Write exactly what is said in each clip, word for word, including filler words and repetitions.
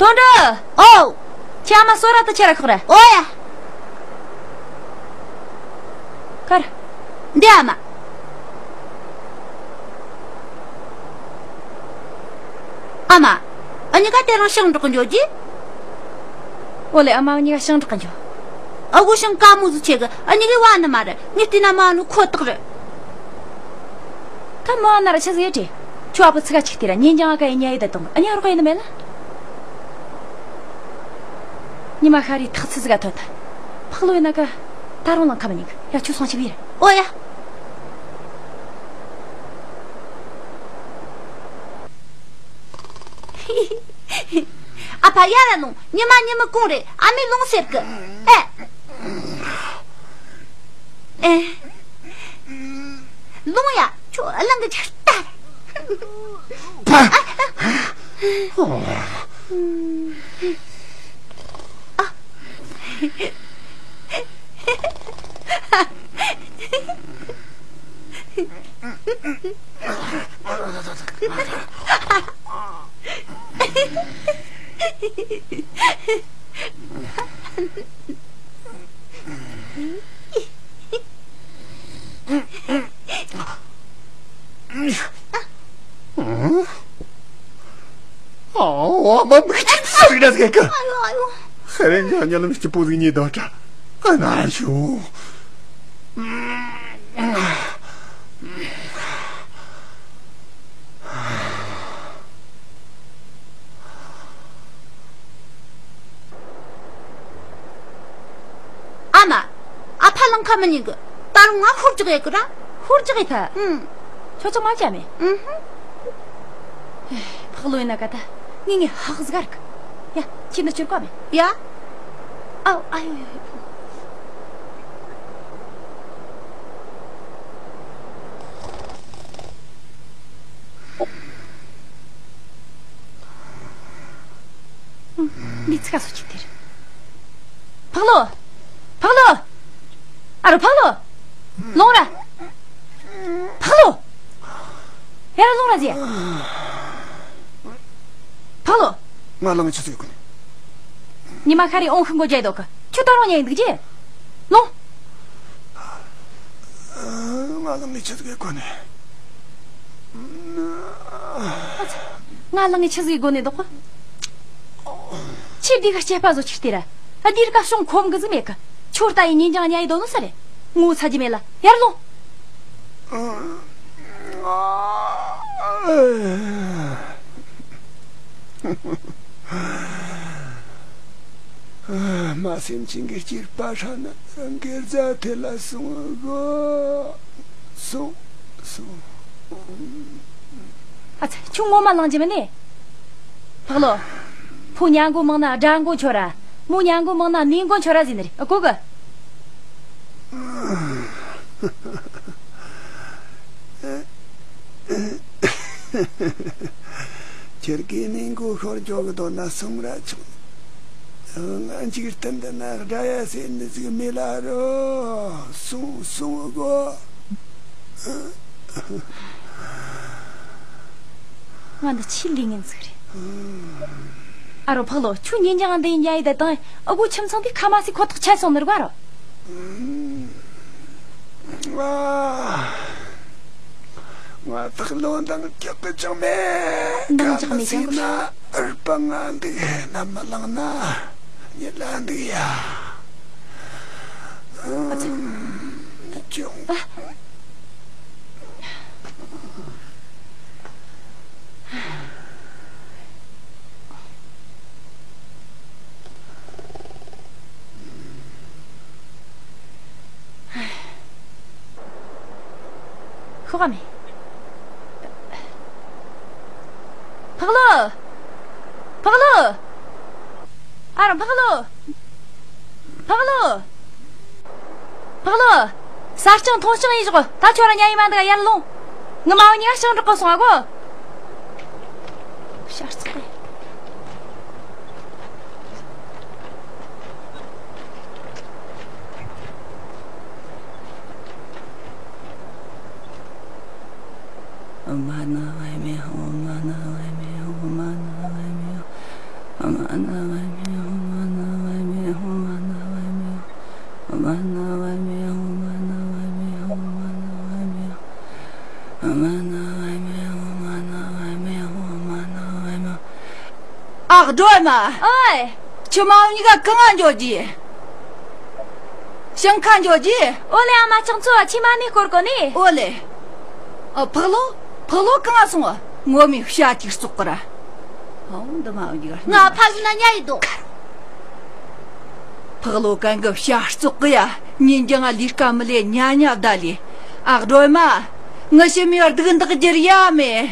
དོན་འགྲུབ། ཨོ། ཁྱེད་ཨ་མ་སོ་ར་དུ་ཁྱེར་ར་ཤོག་ར། ཨོ་ཡ། ཁར། འདི་ཨ་མ། ཨ་མ། ཨ་ཉི་ག་དེ་རང་ཤིང་འབྲོག་གི་འཇོག་གི། ཨོ་ལེ། ཨ་མ་ཨ་ཉི་ག་ཤིང་འབྲོག་གི་འཇོག། ཨ་གོ་ཤིང་དཀར་མོ་ཟིག་ཆེ་གི། ཨ་ཉི་གི་བ་ནི་མ་རེད། ངས་བལྟས་ན་མ་ནི་ཁོ་ཐག་རེད། ད་མོ་ཨ་ན་ར་ཆི་ཟིག་ཡེ་དྲི། ཁྱོད་ཨ་ཕོ་ཚི་ག་ཆིག་དེ་ར་ཉིན་ཅང་ཨ་ཀ་ཡི་ཉ་ཡི་ད་དང་ཨ་ཉ་རོགས་ཡེ་ནི་མེད་ལ། ཉི་མ་ཤར་རི་ཐག་ཚི་ཟིག་ག་ཐོད་ད། ཕག་ལོ་ཡི་ན་ཀ་ད་རུང་ལང་ཁ་མི་ཉིག་ཡ། ཁྱོད་སོང་ཆི་བིར། ཨོ་ཡ། ཨ་ཕ་ཡར་ར་ལོངས། ཉི་མ་ཉི་མ་གུང་རེད། ཨ་མས་ལོངས་ཟེར་གི། ཨེ། ཨེ། ལོངས་ཡ། ཁྱོད་གླང་གི་ཆར་ལྟར། ཨ་འོ་མ་མིག་ཅིག་སུ་རིག་ན་ཟེར་གི། ཨ་ཡོ་ཨ་ཡོ། ཧེ་རེ་ཉ་ཉ་ལམ་སྐྱིད་པོ་ཟིག་ཉེ་དོ་ཏྲ། ཨ་ན་ཞུ། ཨ་མ། ཨ་ཕ་ལང་ཁ་མི་ཉན་གི། ད་རུང་ང་ཤོར་རྒྱག་ཡེ་གི་ར། ཤོར་རྒྱག་ཡེ་ཐལ། ཨུམ། ཁྱོད་ཅང་མ་བྱ་མེད། ཨུམ་ཧུམ། ཕག་ལོ་ཡིན་ན་ཀ་ད་ངས་ངས་ཧག་ཟིག་ར་གི། ཡ། ཁྱེད་འདི་ཁྱེར་གོ་མེད། ཡ། ཨའོ་ཨ་ཡོ་ཡོ་ཡོ། འདི་ཚིག་ག་སོ་ཅིག་དེར། ཕག་ལོ། ཕག་ལོ། ཨ་རོ་ཕག་ལོ། ལོང་ར། ཕག་ལོ། ཡ་ར་ལོང་ར་ཟེ། ཕག་ལོ། ང་ལ་ངས་ཆི་ཟིག་གོ་ནི། ཉི་མ་ཤར་རི་ཨོང་ཤིང་གོ་རྒྱལ་དོ་གི། ཁྱོད་ད་རུང་ཉལ་འདུག་ཅི། ལོང་། ང་ལ་ངས་ཆི་ཟིག་གོ་ནི། ཨ་ཚ། ང་ལ་ངས་ཆི་ཟིག་གོ་ནི་འདུག་གི། ཁྱེད་འདི་ག་སྐྱེས་པ་བཟོ་ཆིག་སྟེ་ར། ཨ་འདིར་ཀ་བྱུང་ཁོམ་གི་ཟིག་མེད་གི། ཁྱོད་ལྟ་ཡི་ཉིན་ཅང་ཉལ་ཡི་དོ་ནོ་ས་རེད། ངོ་ཚ་རྒྱུ་མེད་ལ། ཡར་ལོང་། མ་སེམས་ཅན་གྱི་སྐྱེས་པ་ཧྲ་ན་རང་གི་རྫ་དེ་ལ་སོང་གོ། སོང་། སོང་། ཨ་ཚ། ཁྱོད་ངོ་མ་ལང་རྒྱུ་མིན་ནི། ཕག་ལོ། ཕོ་ཉལ་མགོ་མང་ན་དགྲ་མགོ་འཆོར་ར། མོ་ཉལ་མགོ་མང་ན་ནས་མགོ་འཆོར་ར་ཟེར་ནི་རེད། ཨ་གོ་གི། ཁྱེད་ཀྱིས་ནས་མགོ་ཤོར་འཇོག་གི་དོན་ན་སོང་ར་ཆོག། ང་འཇིག་རྟེན་འདི་ན་དགྲ་ཡ་ཟེར་ནི་ཟིག་མེད་ལ་རོ། སོང་སོང་གོ། ང་འདི་ཆི་ལས་ངན་ཟིག་རེད། ཨ་རོ་ཕག་ལོ། ཁྱོད་ཉིན་རྒྱང་འདི་ཡིན་ཡ་ཡི་ད་དང་ཨ་གོ་ཁྱིམ་ཚང་འདི་ཁ་མ་སི་ཁོ་ཐག་ཆད་སོང་ནི་རེད་བ་རོ། ང་ཐག་ལོ་འདང་རྒྱག་གི་ཅང་མེད། འདང་རྒྱག་མེད་ཀྱང་། ཁ་མ་སི་ན་ཨར་པ་ང་འདི་ན་མ་ལང་ན་ཉི་ལ་འདི་ཡ། ཨ་ཚ། ཅུང་། ཨ། ཤོག་ག་མེད། ཕག་ལོ། ཕག་ལོ། ཨ་རོ་ཕག་ལོ། ཕག་ལོ། ཕག་ལོ། ས་སྤྱང་མཐོང་སྤྱང་ཡིན་ཞོག། ད་ཁྱོད་རང་ཉལ་ཡི་མ་འདུག་ག། ཡར་ལོང་། ངི་མ་བུ་གཉིས་ཀ་ཤིང་འབྲོག་གི་སོང་ཨ་གོ། ཤར་ཚ་རེད། ཨ། སྒྲོལ་མ། ཨོའི། ཁྱོད་མ་འོ་གཉིས་ཀ་གང་ང་འགྱོ་རྒྱུ། ཞིང་ཁ་འགྱོ་རྒྱུ། ཨོ་ལེ། ཨ་མ་ལྕགས་མཚོ། ཁྱོས་མ་ཎི་སྐོར་གོ་ནི། ཨོ་ལེ། ཨ། ཕག་ལོ། ཕག་ལོ་གང་ང་སོང་། ངོ་མའི་བྱ་ཅིག་བཙོག་གི་ར། ཨོ། འདི་མ་འོ་གཉིས་ཀ། ང་ཕ་ལུ་ན་ཉ་ཡི་དོ། ཕག་ལོ་གན་གི་བྱ་བཙོག་གི་ཡ། ཉིན་རྒྱང་ང་ལས་ཀ་མི་ལས་ཉ་ཉ་བསྡད་ལེ། ཨ། སྒྲོལ་མ། ངི་ཤི་མི་བར་སྡུག་འདག་རྒྱུ་ཡ་མེད།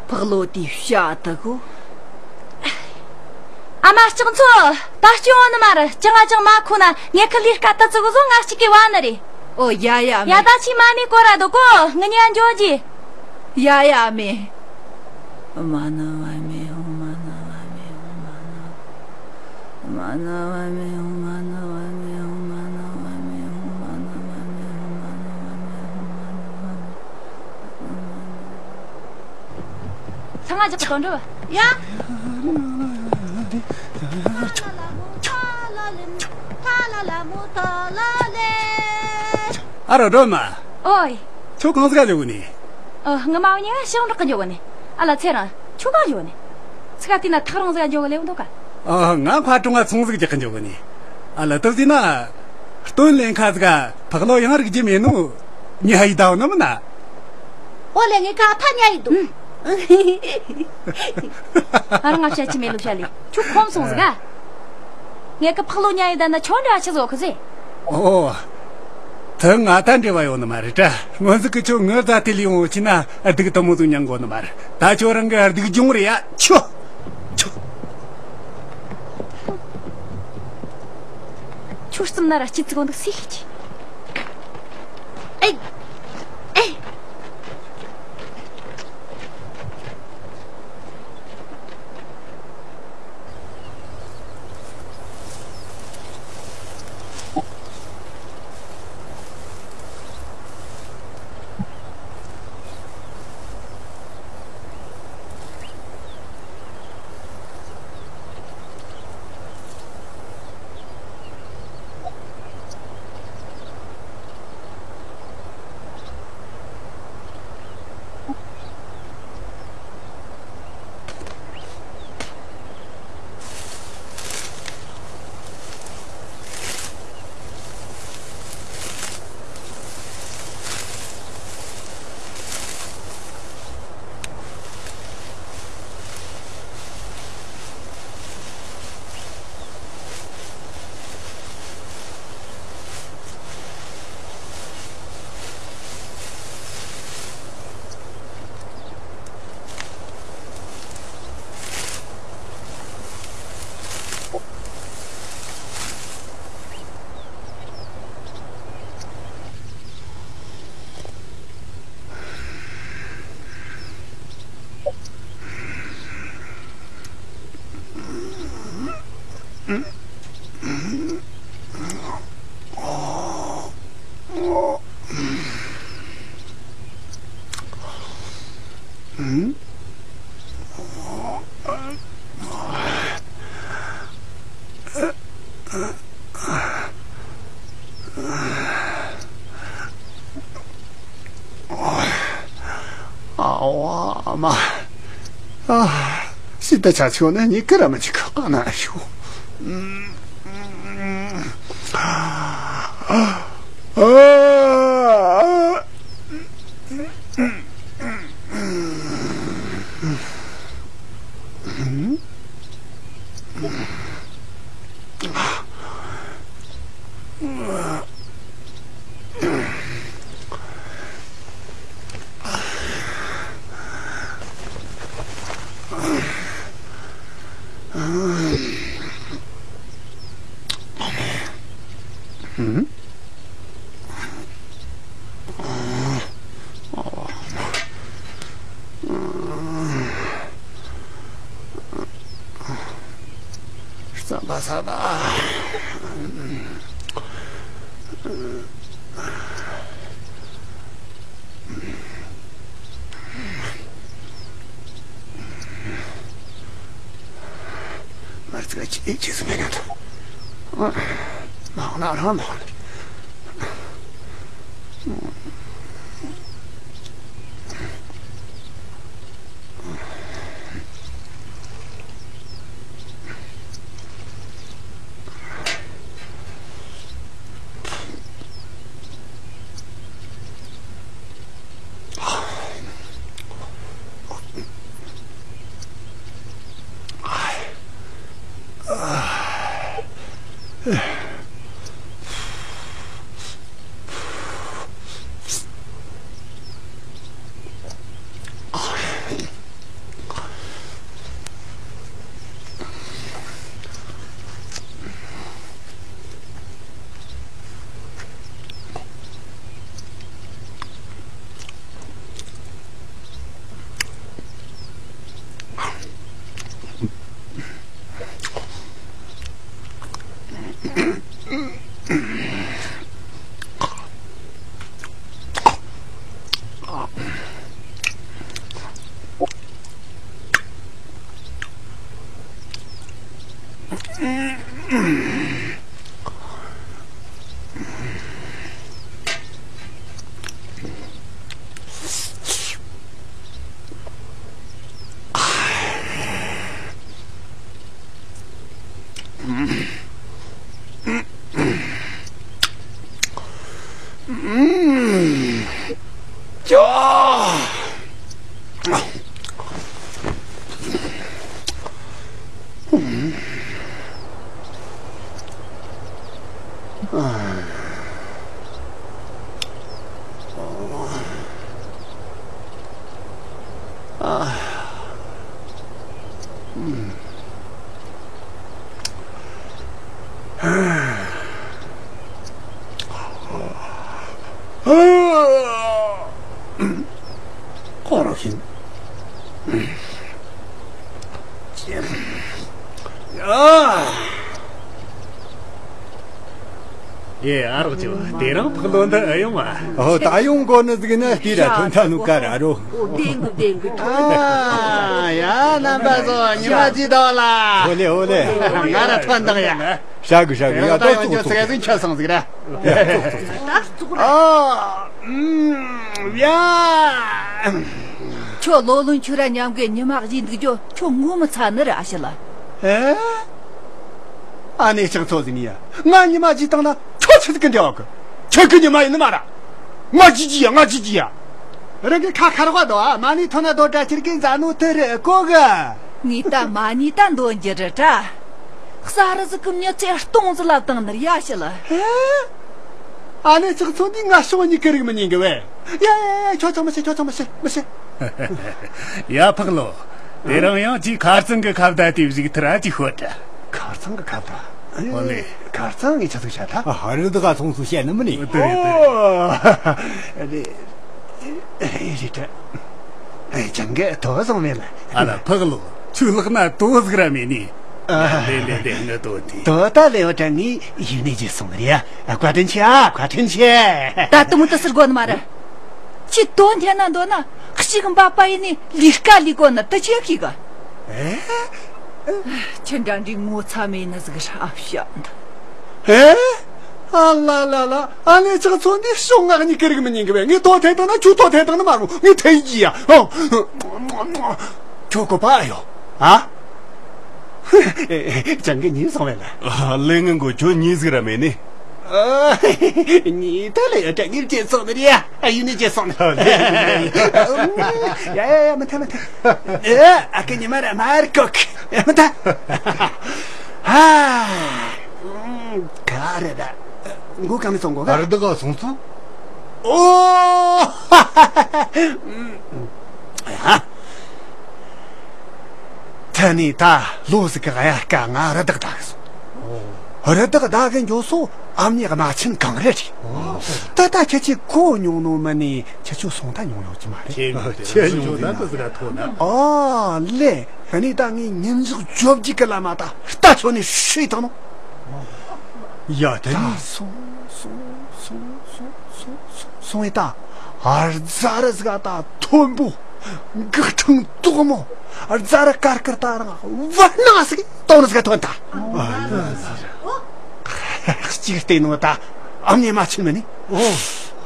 ཕག་ལོ་དེའི་བྱ་དེ་གོ། ཨ་མ་ལྕགས་མཚོ། ད་སྐྱོན་ནི་མ་རེད། ཅང་ང་ཅང་མ་ཁོ་ན། ངེད་ཁི་ལས་ཀ་དེ་ཙི་གོ་བཟོ་ང་གཅིག་གི་བ་ནི་རེད། ཨོ། ཡ་ཡ་མེད། ཡ། ད་ཁྱོས་མ་ཎི་སྐོར་ར་འདུག་གོ། ངི་ཉ་འགྱོ་རྒྱུ། ཡ་ཡ་མེད། མ་ན་བ་མེ་ཧོ། མ་ན་བ་མེ་ཧོ། མ་ན། མ་ན་བ་མེ་ཧོ། མ་ན་བ་མེ་ཧོ། མ་ན་བ་མེ་ཧོ། མ་ན་བ་མེ་ཧོ། མ་ན་བ་མེ་ཧོ། མ་ན་བ་མེ་ཧོ། ཚང་མ་ཅིག་གི་དོན་འགྲུབ། ཡ། ཨ་རོ། སྒྲོལ་མ། ཨོའི། ཁྱོད་གང་ཟིག་ག་འགྱོ་གི་ནི། ཨ། ང་མ་འོ་གཉིས་ཀ་ཞིང་འབྲོག་གི་འགྱོ་གི་ནི། ཨ་ལ། ཚེ་རིང་། ཁྱོད་གང་འགྱོ་གི་ནི། ཚིག་ག་དེ་ན་ཐག་རིང་ཟིག་ག་འགྱོ་གི་ལེ་འདུག་ག། ཨ། ང་ཁ་གྲོང་ང་ཚོང་ཟིག་རྒྱག་གི་འགྱོ་གི་ནི། ཨ་ལ། དེ་ཟེར་ན། སྟོན་ལེན་ཁ་ཟིག་ག་ཕག་ལོ་ཡང་རིག་རྒྱུ་མེད་ནོ། ཉ་ཡི་ཟླ་བ་ནི་མིན་ན། ཨོ་ལེ། ངེད་ཁ་ཕ་ཉ་ཡི་འདུག། ཨ་རོ། ང་བཤད་ཀྱི་མེད་ལོ་བཤད་ལེ། ཁྱོད་ཁོམ་སོང་ཟིག་ག། ངེད་ཀ་ཕག་ལོ་ཉ་ཡི་ད་ན་ཁྱོད་འདྲ་ཆི་ཟོ་གི་ཟེ། ཨོ། དེ་ང་ད་འབྲེལ་བ་ཡོད་ནི་མ་རེད་དྲ། སྔོན་ཟིག་གི་ཁྱོད་ངའི་རྫ་དེ་ལས་ཡོང་ཆི་ན་སྡུག་དེ་མོ་ཟིག་མྱང་གོ་ནི་མ་རེད། ད་ཁྱོད་རང་གི་སྡུག་སྦྱོང་རེད་ཡ། ཁྱོད། ཁྱོད། ཁྱོད་རྩིབ་ན་ར་སྐྱིད་ཙི་གོ་འདུག་སེ་ཤིག་ཅི། ཨེ། ཨེ། ཨ་ཝ་མ། ཨ། ཤི་ད་ཆ་ཆོ་ནས་ཉི་ཁ་ར་མ་ཅིག་ཁ་ན་ཤོ། ཨ། རྩམ་པ་ཟ་ད། ཙི་ག་ཅི་ཅི་སུ་མེད་ན་ཐོ། མང་ན་རང་མང་ན། ཁོ་རང་ཤིང་། ཡ། ཡེ། ཨ་རོགས་ཅོ། དེ་རིང་ཕག་ལོ་འདི་ཨེ་ཡོང་བ། ཨོ། ད་ཡོང་གོ་ནི་ཟིག་ན་དེ་ར་ཐོན་ཐ་ནུ་ཀ་ར་རོ། ཨོ། བདེན་གི་བདེན་གི། ཨ། ཡ། རྣམ་པ་ཚོ་ཉི་མ་གཅིག་ཐོག་ལ། ཧོ་ལེ་ཧོ་ལེ། ང་ར་ཐོན་དང་ཡ། ཤ་གི་ཤ་གི། ཡ། ད་ཡོང་ཅོ་ཙི་ག་ཟིག་ཆ་སང་ཟིག་ར། ད་ཙུག་ར། ཨ། ཨུམ། ཡ། ཁྱོད་ལོ་ལོན་ཁྱོད་ར་མཉམ་གི་ཉི་མ་བཞིན་འདུག་རྒྱུ་ཁྱོད་ངོ་མི་ཚ་ནི་ར་ཨ་ཤི་ལ། ཨེ། ཨ་ནེ་ཅག་ཚོ་ཟིན་ཡ། ང་ཉི་མ་གཅིག་བཏང་ན་ཁྱོད་ཆི་ཟིག་གི་འདྲ་བ་གི། ཁྱོད་ཀྱི་ཉི་མ་ཡིན་ནི་མ་ར། ང་ཅི་ཅི་ཡ། ང་ཅི་ཅི་ཡ། རང་གི་ཁ་ཁར་བ་དོ། ཨ། མ་ཎི་ཐོན་ན་དོ་དྲ་ཁྱེར་གི་མཛའ་ནོ་དེ་རེད་གོ་གི། ངས་ད་མ་ཎི་ད་འདོན་རྒྱུ་རེད་དྲ། གསར་ཟིག་གི་མྱི་ཚེ་སྟོང་ཟིག་ལབ་བཏང་ནི་ར་ཡ་ཤི་ལ། ཨེ། ཨ་ནེ་ཅག་ཚོ་འདི་ང་ཤོག་གཉིས་ཀི་རིག་མི་ཉན་གི་བས། ཡ་ཡ་ཡ། ཁྱོད་ཚང་མི་ཤེས། ཁྱོད་ཚང་མི་ཤེས། མི་ཤེས། ཡ། ཕག་ལོ། དེ་རིང་ཡང་ཅིག་ཁ་རྩང་གི་ཁ་བརྡ་དེ་བཞུགས་ཐུར་ཨ་ཅིག་ཤོད་དྲ། ཁ་རྩང་གི་ཁ་བརྡ། ཨོ་ལེ། ཁ་རྩང་ངས་ཆི་ཟིག་བཤད་ཐལ། ཨ། རི་དྭགས་ཚོང་སུ་བཤད་ནི་མིན་ནི། ཨོ། དེ་རེད། ཨོ། རེད། རེད་དྲ། ཨེ། ཅང་གི་དོ་བཟང་མེད་ལ། ཨ་ལ། ཕག་ལོ། ཁྱོད་ལག་ན་དོ་ཟིག་ར་མེད་ནི། ཨ། ལེ་ལེ་ལེ། ངའི་དོ་དེ། དོ་ད་ལེ། འོ་དྲ། ངས་ཡིན་ནས་བརྗེད་སོང་ནི་རེད་ཡ། བཀའ་དྲིན་ཆེ་ཨ། བཀའ་དྲིན་ཆེ། ད་དུང་དུ་ཟེར་དགོས་ནི་མ་རེད། ཁྱོད་དོ་འཐེན་ན་འདོད་ན་གཅིག་འབབ་པ་ཡིན་ནི་ལས་ཀ་ལས་དགོས་ནི་དུ་ཆེ་གི་གི། ཨེ། ཁྱེད་འདྲ་འདྲའི་ངོ་ཚ་མེད་ནི་ཟིག་ར་ཨ་ཕྱི་འདི། ཨེ། ཨ་ལ་ལ་ལ། ཨ་ནེ་ཅག་ཚོ་འདི་ཤོག་ངག་གཉིས་ཀི་རིག་མི་ཉན་གི་བས། ངས་དོ་འཐེན་བཏང་ན་ཁྱོད་དོ་འཐེན་བཏང་ནི་མ་རུང་། ངས་འཐེན་གྱི་ཡ། ཨོ། ཁྱོད་གོ་པ་ཡོད་ཨ། ཅང་གི་ཉིན་སོང་བས་ལ། ཨ། ལེ། ངན་གོ། ཁྱོད་ཉིན་ཟིག་ར་མེད་ནི། ཨ། ཉིན་ད་ལེ་ཡ། ད་ངས་བརྗེད་སོང་ནི་རེད་ཡ། ཨ། ཡིན་ནི་བརྗེད་སོང་ནི། ཨ། ལེ་ལེ་ལེ། ཡ་ཡ་ཡ། མི་འཐེན་མི་འཐེན། ཨེ། ཨ་ཁུ་ཉི་མ་ར་མར་ཀོག་མི་འཐེན། ཨ། ག་རེ་ད། མགོ་གང་ནས་སོང་གོ་ག། རི་དྭགས་སོང་སོང་། ཨོ། ཧ། ད་ནི་ད་ལོ་ཟིག་གི་གཡའ་ཀ་ང་རི་དྭགས་བདའ་གི་སོང་། རི་དྭགས་བདའ་གི་འགྱོ་སོ་ཨ་མྱེས་རྨ་ཆེན་གངས་རི་རེད། ད་ལྟ་ཁྱེད་ཀྱིས་གོ་མྱོང་ནོ་མིན་ནི། ཁྱེད་ཆོ་སོང་ད་མྱོང་ཡོད་ཀྱི་མ་རེད། ཁྱེད་མྱོང་ན་ད་ཟིག་ག་ཐོག་ན། ཨ་ལེ། ཨ་ནི་ད་ངས་ཉིན་ཞག་བཅོ་བརྒྱད་ཀྱི་ལམ་ད་རྟ་ཁྱོ་ནས་ཧྲིལ་བཏང་ནོ། ཡ། དེ་ད་ནི་སོང་སོང་སོང་སོང་སོང་སོང་སོང་ཡི་ད། ཨ། རྫ་རི་ཟིག་ག་ད་མཐོན་པོ། འགག་འཕྲང་དོག་མོ། རྫ་ར་དཀར་དཀར་ད་རང་བར་སྣང་ཟིག་དོང་ཟིག་ཐོན་ད། གཅིག་བལྟས་ནོ་ད་ཨ་མྱེས་མ་ཆེན་མི་ནི།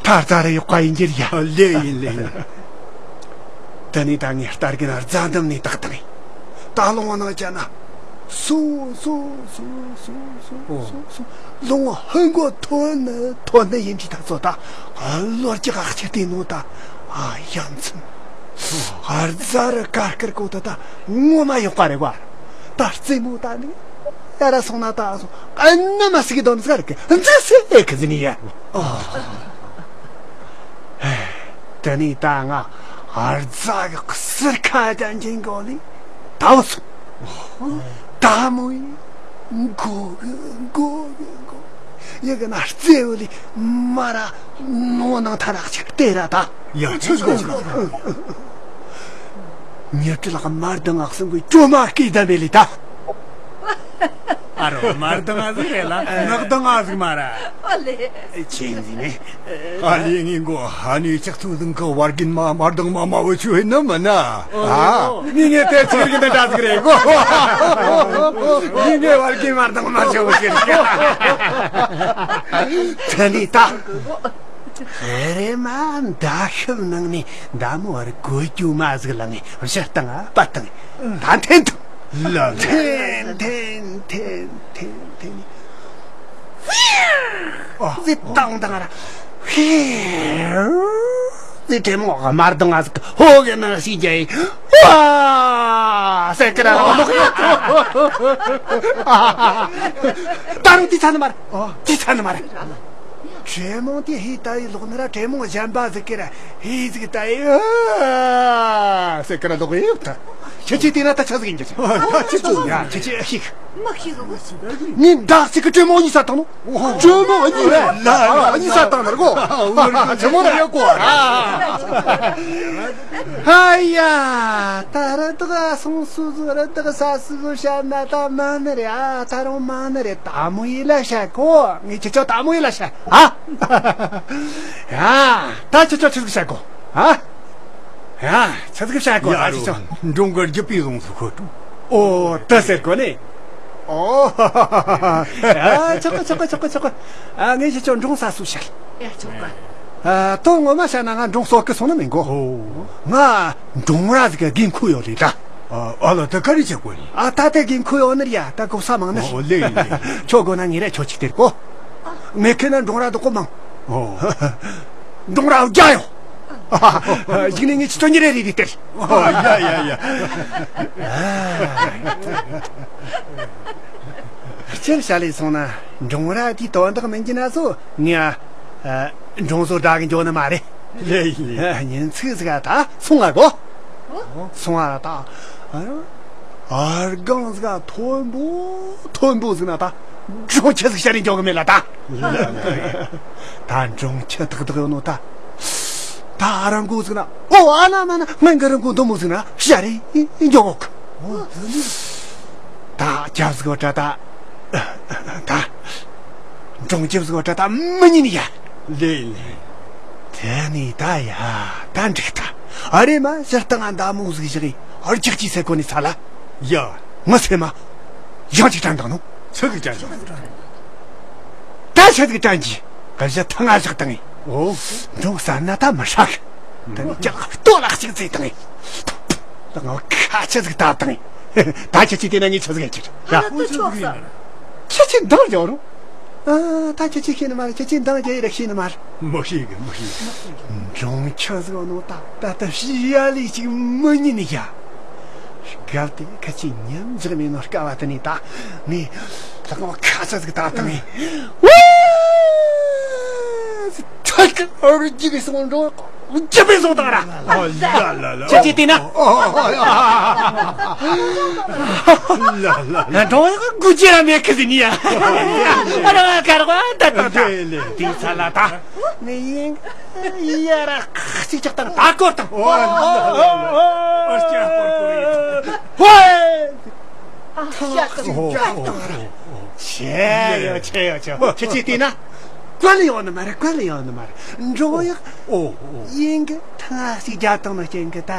ད་རྫ་ར་ཡོད་པ་ཡིན་གྱི་ཡ། ལེ་ཡིན་ལེ་ཡིན། དེ་ནས་ད་ངས་རྟ་རྒན་རྫ་འདམ་ནས་བཏགས་དང་། ད་ལོང་བ་ནང་བཅད་ན། སོ་སོ་སོ་སོ་སོ་སོ་སོ། ལོང་བ་ཧུན་གོ་ཐོན་ནི་ཐོན་ནི་ཡིན་གྱི་ད་ཚོ་ད། ལོར་གྱི་ཨག་ཆེ་བལྟས་ནོ་ད། ཨ་ཡ་མཚན། རྫ་ར་དཀར་དཀར་གོ་ད་ད་ངོ་མ་ཡོག་པ་རེད་བ། ད་རྩེ་མོ་ད་ནི་ཡ་ར་སོང་ན་ད་སོང་ཨ་ན་མ་སི་གི་དོན་ཟ་ར་གི་འཛི་སི་ཨེ་ཁི་ཟི་ནི་ཡ། དེ་ནས་ད་ང་རྫ་གི་གསེར་ཁ་ཅན་ཅན་གོ་ནི་ད་བ་སོང་། ད་མོ་ཡི་གོ་གི་གོ་གི་གོ། ཡ་གི་ན་རྩེ་བོ་ལི་མ་ར་ནོ་ནང་ཐ་རག་ཆ་དེ་ར་ད། ཡ་ཆུ་ཆུ་ཆུ། ཉི་ཁྲི་ལག་མར་དང་ངག་སང་གི་ཅོ་མ་སྐད་ད་མེ་ལི་ད། ཨ་རོ་མར་དང་ང་ཟིག་རེད་ལ་ནག་དང་ང་ཟིག་མ་ར། ཨོ་ལེ། ཆེན་ཟིག་ནི། ཨ་ལེ་ངའི་མགོ་ཧ་ནི་ཅག་ཚུགས་དང་གི་བར་གིན་མ་མར་དང་མ་མ་བུ་ཆུ་ཧེ་ནི་མི་ན། ཨ། མི་ངའི་དེ་ཚིག་གི་འདི་འདྲ་ཟིག་རེད་གོ། མི་ངའི་བར་གིན་མར་དང་མ་ཆུ་ཧེ་ནི། དེ་ནི་ད། རེ་མ་མདའ་ཤུབས་ནང་ནས་མདའ་མོ་བར་གོ་རྒྱུ་མ་ཟིག་ལངས་ངས་བཞི་བཏང་ཨ་པ་བཏང་ད་འཐེན་ཐུབ། ལ་འཐེན་འཐེན་འཐེན་འཐེན་འཐེན། ཨ། ཟི་བཏང་བཏང་ར། ཧེ། ཟི་དྲེད་མོང་ག་མར་དང་ང་ཟིག་ཧོ་གི་ནང་ཞིག་རྒྱ་ཡི། ཨ། སེ་ཀི་ར་ལོག་ལོག་ད་རུང་དེ་ཚ་ནི་མ་རེད། དེ་ཚ་ནི་མ་རེད། དྲེད་མོང་དེ་ཧི་ད་ཡི་ལོག་ནི་ར་དྲེད་མོང་གཞན་པ་ཟིག་གི་ར་ཧི་ཟིག་ད་ཡི། ཨ། སེ་ཀི་ར་ལོག་ཡི་ད། ཁྱེད་ཀྱིས་བལྟས་ན་ད་ཆ་ཟིག་ཡིན་གྱི། ད་ཆི་ཚོ་ཡ་ཁྱེད་ཀྱིས་ཤིག་མ་ཤེས་གོ། ངས་འདག་ཅིག་གི་དྲེད་མོང་གཉིས་ས་བཏང་ནོ། དྲེད་མོང་གཉིས་རེད། ལ་གཉིས་ས་བཏང་ནར་གོ། ཆི་མོ་ར་ཡོད་གོ། ཧ་ཡ། ད་ར་དག་སོང་སུ་ཟུ་ར་དག་ས་སུ་ཟུ་བཤད་ན་ད་མ་ནི་རེད། ཨ་ད་རུང་མ་ནི་རེད། ད་མོ་ཡི་ལ་བཤད་གོ། ངས་ཁྱེད་ཆོ་ད་མོ་ཡི་ལ་བཤད། ཨ། ཡ། ད་ཁྱེད་ཆོ་ཆི་ཟིག་བཤད་གོ། ཨ། ཡ། ཆི་ཟིག་བཤད་གོ། ཡ་ད་ཁྱེད་ཆོ། འབྲོང་གི་རྒྱུ་པའི་ཟོང་སུ་ཁོ་ཏུ། ཨོ་ད་ཟེར་གོ་ནི། ཨོ། ཡ་ཆོག་གི་ཆོག་གི་ཆོག་གི་ཆོག་གི། ཨ་ངས་ཁྱེད་ཆོ་འབྲོང་ས་སུ་བཤད། ཡ་ཆོག་གི། ཨ་དོན་ངོ་མ་བཤད་ན་ང་འབྲོང་གསོ་གི་སོང་ནི་མིན་གོ། ཨོ། ང་འབྲོང་ར་ཟིག་གི་དགོས་མཁོ་ཡོད་རེད་ད། ཨ་ཨ་ལ་ད་ག་རེ་བྱེད་དགོས་ནི། ཨ་ད་ལྟ་དགོས་མཁོ་ཡོད་ནི་རེད་ཡ། ད་གོ་ས་མང་ནི། ཨོ་ལེ་ལེ། ཁྱོད་དགོས་ན་ངས་ར་ཁྱོད་ཅིག་སྟེར་གོ། ངས་ཁྱེད་ན་འབྲོང་ར་དུ་གོ་མང་། ཨོ། འབྲོང་ར་བརྒྱ་ཡོད། གཞུག་ནས་ངས་ཁྱེད་ཆོ་ཉིན་རེ་རེ་རེ་སྟེར། ཨོ་ཡ་ཡ་ཡ། སྤྱིར་བཤད་ལས་སོང་ན་འབྲོང་ར་དེའི་དོན་དག་མིན་གྱི་ན་སོ་ངས་ཨ་འབྲོང་བཟོ་འདྲ་གི་འཇོག་ནི་མ་རེད། ལེ་ཡིན། ཉིན་ཚིག་ཟིག་ད་སོང་ང་གོ། སོང་ང་ད། ཨར་གང་ཟིག་མཐོན་པོ་མཐོན་པོ་ཟིག་ན་ད་འབྲོང་ཁྱི་ཟིག་ཤར་རེ་འཇོག་གི་མེད་ལ་ད། ད་འབྲོང་ཁྱི་ཏག་ཏག་ཡོད་ནོ་ད། ད་རང་མགོ་ཟིག་ན་ཨོ་ཨ་ན་མ་ན་སྔོན་གི་རང་མགོ་འདི་མོ་ཟིག་ན་ཤར་རེ་འཇོག་གི། ད་རྒྱབ་ཟིག་བ་ད་ད། ད་འབྲོང་རྒྱབ་ཟིག་བ་ད་ད་མི་ཉན་ཡ། ལེ་ལེ། དེ་ནས་ད་ཡ་ད་འགྲིག་ད། ཨ་རེ་མ་ཕྱིར་བཏང་ང་མདའ་མོ་ཟིག་བཞག་གི་ཨར་ཅག་ཅིག་སེ་གོ་ནས་ཚ་ལ། ཡ། ང་སེ་མ། ཡང་ཅིག་དྲན་དང་ནོ། ཚིག་གི་ཅན་ཅིག་ད་ཆ་ཟིག་དྲན་གྱི། ག་བཞག་ཐང་ང་བཞག་བཏང་ངས། ཨོ། འབྲོང་ཟ་ན་ད་མི་ཧྲག་ད་ནི་ཀྱག་ལྟོ་ལག་ཅིག་བཙས་བཏང་ངས། ད་ང་ཁ་ཆ་ཟིག་ད་བཏང་ངས། ད་ཁྱེད་ཀྱིས་བལྟས་ན་ངས་ཆ་ཟིག་ཡ་ཁྱེད། ཡ། ཨ་ད་ཆོག་ས། ཁྱེད་ཀྱིས་འདང་རྒྱག་རུང་། ཨ་ད་ཁྱེད་ཀྱིས་ཤེས་ནི་མ་རེད། ཁྱེད་ཀྱིས་འདང་རྒྱག་ཡི་རེད་ཤེས་ནི་མ་རེད། མི་ཤེས་གི་མི་ཤེས། འབྲོང་ཁྱི་ཟིག་ནོ་ད་ད་ལྟ་ཤི་ཡ་ལི་ཅིག་མི་ཉན་ནི་ཡ། སྐབས་དེ་ཁ་ཆེ་ཉམས་འཇག་མེད་ནོ་སྐབས་བ་དེ་ནས་ད་ངས་ལག་པ་ཁ་ཆ་ཟིག་ད་བཏང་ངས། ཝེ། ཁྲག་གི་ཨོ་རི་ཅིག་གི་སོང་འགྲོ། ཅི་པའི་སོང་དང་ར། ཨོ་ལ་ལ་ལ། ཁྱེད་ཀྱིས་བལྟས་ན། ཨོ་ཨོ་ཨོ། ལ་ལ་ལ། འགྲོ་ཡག་དགུ་ཅི་ར་མེད་ཁི་ཟིན་ཡ། ཨ་ར་ཀར་བ་ད་ད་ད། ལེ་ལེ། དེ་ཚ་ལ་ད། ངས་ཡིན་ཡ་ར་ཁ་ཅིག་ཅག་དང་ད་སྐོར་དང་། ཨོ་ལ་ལ་ལ། ཨོ་ཅི་ར་སྐོར་སྐོར་ཡིན། ཧོ། ཨ་ཤ་ཀ་ཅིག་ཅག་དང་ར། ཆེ་ཡོ་ཆེ་ཡོ་ཆེ་ཡོ། ཁྱེད་ཀྱིས་བལྟས་ན། བཀོད་ལ་ཡོང་ནི་མ་རེད། བཀོད་ལ་ཡོང་ནི་མ་རེད། འགྲོ་ཡག་ཨོ་ཨོ། ཡིན་གི། ང་ཞིག་རྒྱབ་བཏང་ནོ་རྐྱེན་གྱིས་ད།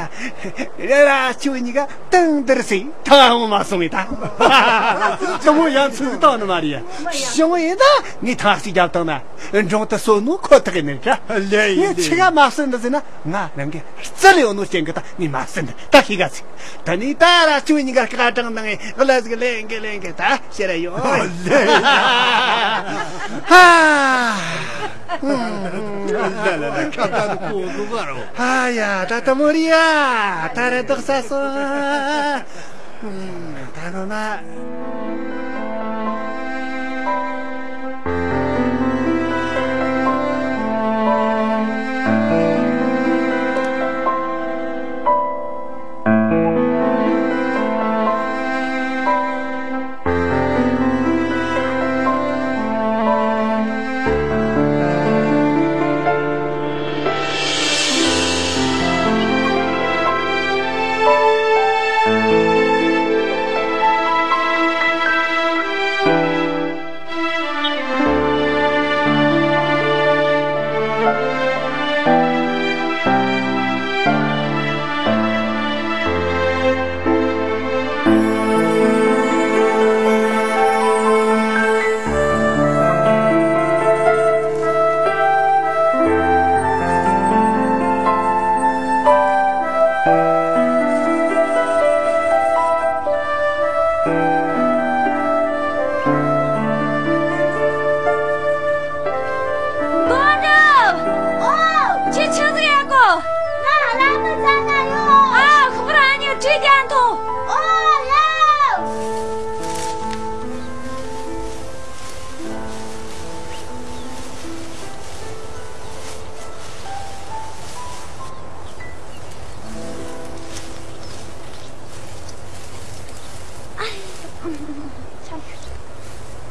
རེ་ར་ཁྱོད་གཉིས་ཀ་ཏང་དར་སེ་ཐང་མ་སོང་ངེ་ད། དུ་མོ་ཡང་ཚུགས་བཏང་ནི་མ་རེད་ཡ། བྱུང་ཡིན་ད། ངས་ཐང་ཞིག་རྒྱབ་བཏང་ན་འབྲོང་དུ་སོ་ནོ་ཁོ་ཐག་ཡིན་ནི་རེད། ལེ་ཡིན་ངས་ཆི་ག་མ་སོན་ད་ཟེར་ན་ང་རང་གི་རྩལ་ཡོད་ནོ་རྐྱེན་གྱིས་ད་ངས་མ་སོན་ད་ཤི་ག་ཚིག་ད་ནི་ད་ར་ཁྱོད་གཉིས་ཀ་སྐར་གྲངས་ནང་ངས་ལ་ཟིག་ལེན་གི་ལེན་གི་ད་ཤེས་ར་ཡོད། ལེ་ཡིན། ཧ། ལ་ལ་ལ་ཁ་ཏ་ནི་གོ་འདུག་ག་རོ། ཨ་ཡ་ད་ད་མོ་རི་ཡ་ད་རེ་དོག་ས་སོ། ད་ནོ་ན། དོན་གྲུབ། ཨོ། ཁྱེད་ཆི་ཟིག་ཡོད་གོ། ང་བླ་མ་རྩ་ན་ཡོད། ཨ། ཁོ་རང་གཉིས་གྲོས་རྒྱག་ཐོངས། ཨོ་ཡ།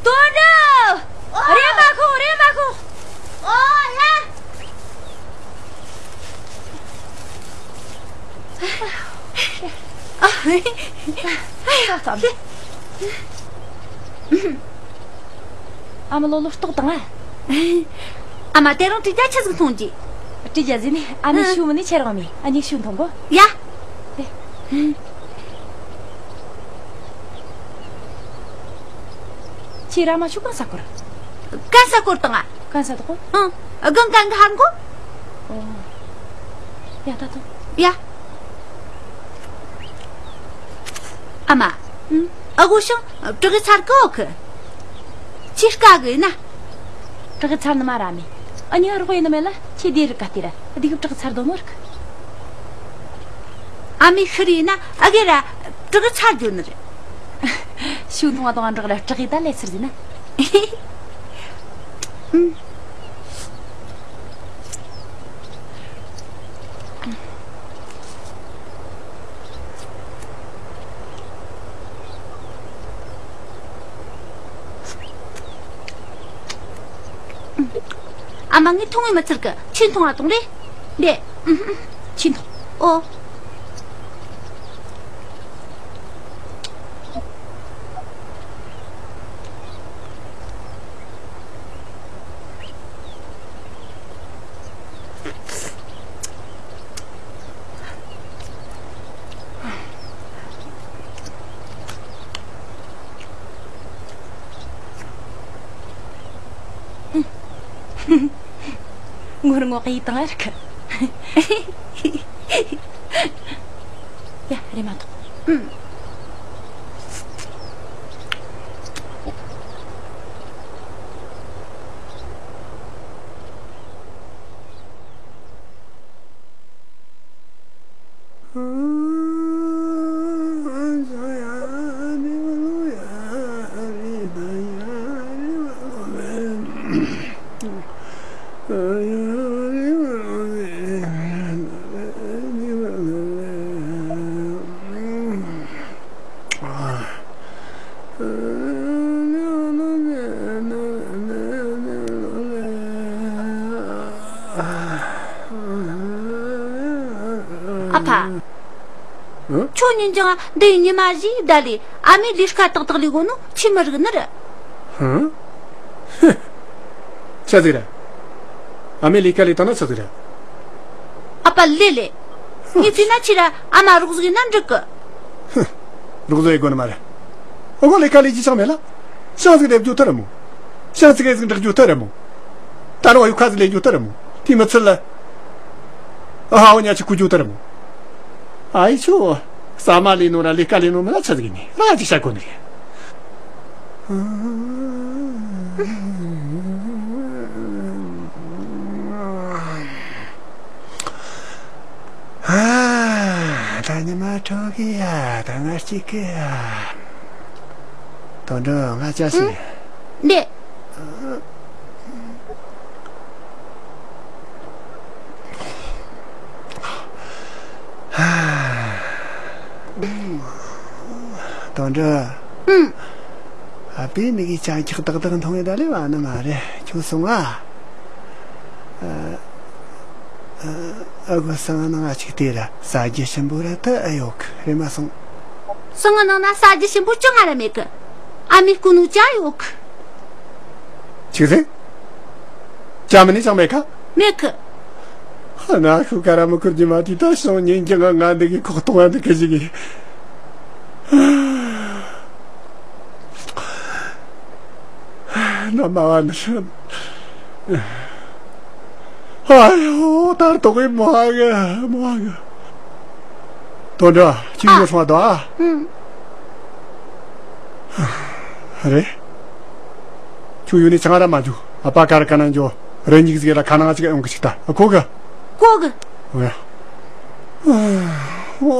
དོན་གྲུབ། རེམ་མ་ཁོ། རེམ་མ་ཁོ། ཨོ་ཡ། ཨ། ཨ་ཡ། ཨ་མ་ལོ་ལོ་ལྟོགས་དང་ཨ། ཨ་མ་དེ་རིང་དྲི་རྒྱ་ཆི་ཟིག་འཐུང་རྒྱུ། དྲི་རྒྱ་ཟིན་ནས་ཨ་མའི་ཨ། ཤུ་མི་ནི་ཁྱེད་རང་མི་ཨ་ནི་ཤུ་འཐུང་གོ། ཡ། དེ། ཁྱེད་ར་མ་ཤུ་གང་ས་སྐོར། གང་ས་སྐོར་དང་ཨ། གང་ས་དགོ། ཨང་། གང་གང་ག་ཧར་གོ། ཨོ། ཡ་ད་དོ། ཡ། ཨ་མ། ཨང་། ཨ་གོ་ཤང་བྲག་གི་ཚར་གོ་གི། ཅི་དཀའ་གི་ན། བྲག་གི་ཚར་ནི་མ་ར་མེ། ཨ་ནི་ཨ་རོགས་ཡིན་ནི་མེད་ལ་ཁྱེད་དེ་རི་ཀ་དེ་ར་ཨ་དེ་གི་བྲག་གི་ཚར་དོ་ནོ་རིག་ཨ་མའི་ཤི་རི་ན་ཨ་གེ་ར་བྲག་གི་ཚར་རྒྱུ་ནི་རེད། ཤུ་དུང་བ་དང་བྲག་ར་བྲག་གི་ད་ལས་ཚུར་ཟིན་ན། ཨ་མ་ངས་འཐུང་བའི་མི་ཚར་གི་ཆེན་འཐུང་བ་དང་རེད། རེད། ཆེན་འཐུང་། ཨོ། ངོར་ངོ་གི་དང་ཨར་ཁ། ཡ་རེ་མ་ཐོག་ཨ་ཕ། ཨ། ཁྱོད་ཉིན་ཅང་འདི་ཉི་མ་བཞིའི་བརྡ་ལས་ཨ་མའི་ལས་ཀ་ཏག་ཏག་ལས་གོ་ནོ་ཆི་མི་རིག་ནི་རེད། ཧུམ། ཆི་ཟིག་རེད། ཨ་མའི་ལས་ཀ་ལས་དང་ན་ཆི་ཟིག་རེད། ཨ་ཕ་ལེ་ལེ། ངས་བརྩིས་ན་ཁྱེད་ར་ཨ་མ་རོགས་ཟིག་ཡིན་ན་འགྲིག་གི། ཧུ། རོགས་ཟིག་ཡེ་དགོས་ནི་མ་རེད། ཨོ་གོ་ལས་ཀ་ལས་རྒྱུ་ཅང་མེད་ལ། ཤང་ཟིག་རེབ་རྒྱུ་ཐར་མོ། ཤང་ཟིག་ཟིག་འགྲིག་རྒྱུ་ཐར་མོ། ད་རུང་ཡུ་ཁ་ཟིག་ལས་རྒྱུ་ཐར་མོ། དེ་མི་ཚད་ལ། ཨ་ཧ་འོ་ཉ་ཆི་ཁུ་རྒྱུ་ཐར་མོ། ཨ་ཡི་ཆོ། ཟ་མ་ལས་ནོ་ར་ལས་ཀ་ལས་ནོ་མི་ལ་ཆ་ཟིག་ཡིན་ནི་ར་ཅིག་བྱ་དགོས་ནི་རེད། ཨ། ད་ཉི་མ་དྲོ་གི་ཡ། ད་ང་གཅིག་གི་ཡ། དོན་འགྲུབ་ང་ཅག་ཞིག་ཨང་། འདི། དོན་འགྲུབ། ཨང་། ཨ་ཕས་མིག་གིས་ཅ་འཁྱག་ཏག་ཏག་མཐོང་ཡོད་ད་ལེ་བ་ནི་མ་རེད། ཁྱོད་སོང་ཨ། ཨ། ཨ་གོ་སང་ང་ནང་ང་ཅིག་ལྟོས་ར། ཟ་རྒྱུ་ཞིམ་པོ་ར་ད་ཨེ་ཡོད་གི་རེད་མ་སོང་། སང་ང་ནང་ན་ཟ་རྒྱུ་ཞིམ་པོ་ཅང་ང་ར་མེད་གི། ཨ་མས་བསྐོལ་ནོ་ཅ་ཡོད་གི། ཅི་ཟེར། ཅ་མི་ནི་ཅང་མེད་ག་མེད་གི། ཧ་ན་ཤུ་ཀ་ར་མི་ཁུར་གྱི་མ་དུས་ད་སོང་ཉིན་གྱི་ང་ང་འདི་གི་ཁོག་གཏོང་ཡ་འདི་གི་ཞིག་གི། ན་མ་བ་ནི་ཧ་ཡོ་ད་རྟོག་གི་མ་གི་མ་གི། དོན་འགྲུབ་ཁྱོད་ཡོད་སོང་བ་དོ་ཨ། ཨང་། རེད། ཁྱོད་ཡོད་ནི་ཆང་ར་མ་འཇུ། ཨ་ཕ་ཀར་ཀ་ན་འཇོ། རེ་གཉིས་ཟིག་ལ་ཁ་ནང་ཅིག་ཡོང་གི་ཅིག་ལྟ་གོ་གི། གོ་གི། ཨོ་ཡ། ཨོ།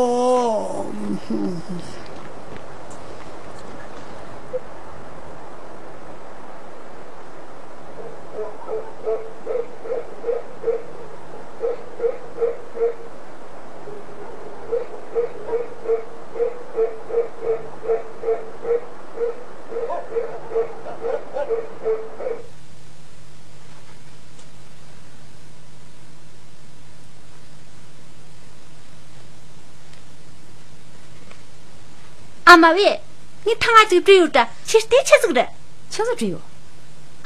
ཨ་མ་བས། ངས་ཐང་ང་ཅིག་བྲིས་ཡོད་ད། ཁྱེད་དེ་ཆི་ཟིག་རེད། ཆི་ཟིག་བྲིས་ཡོད།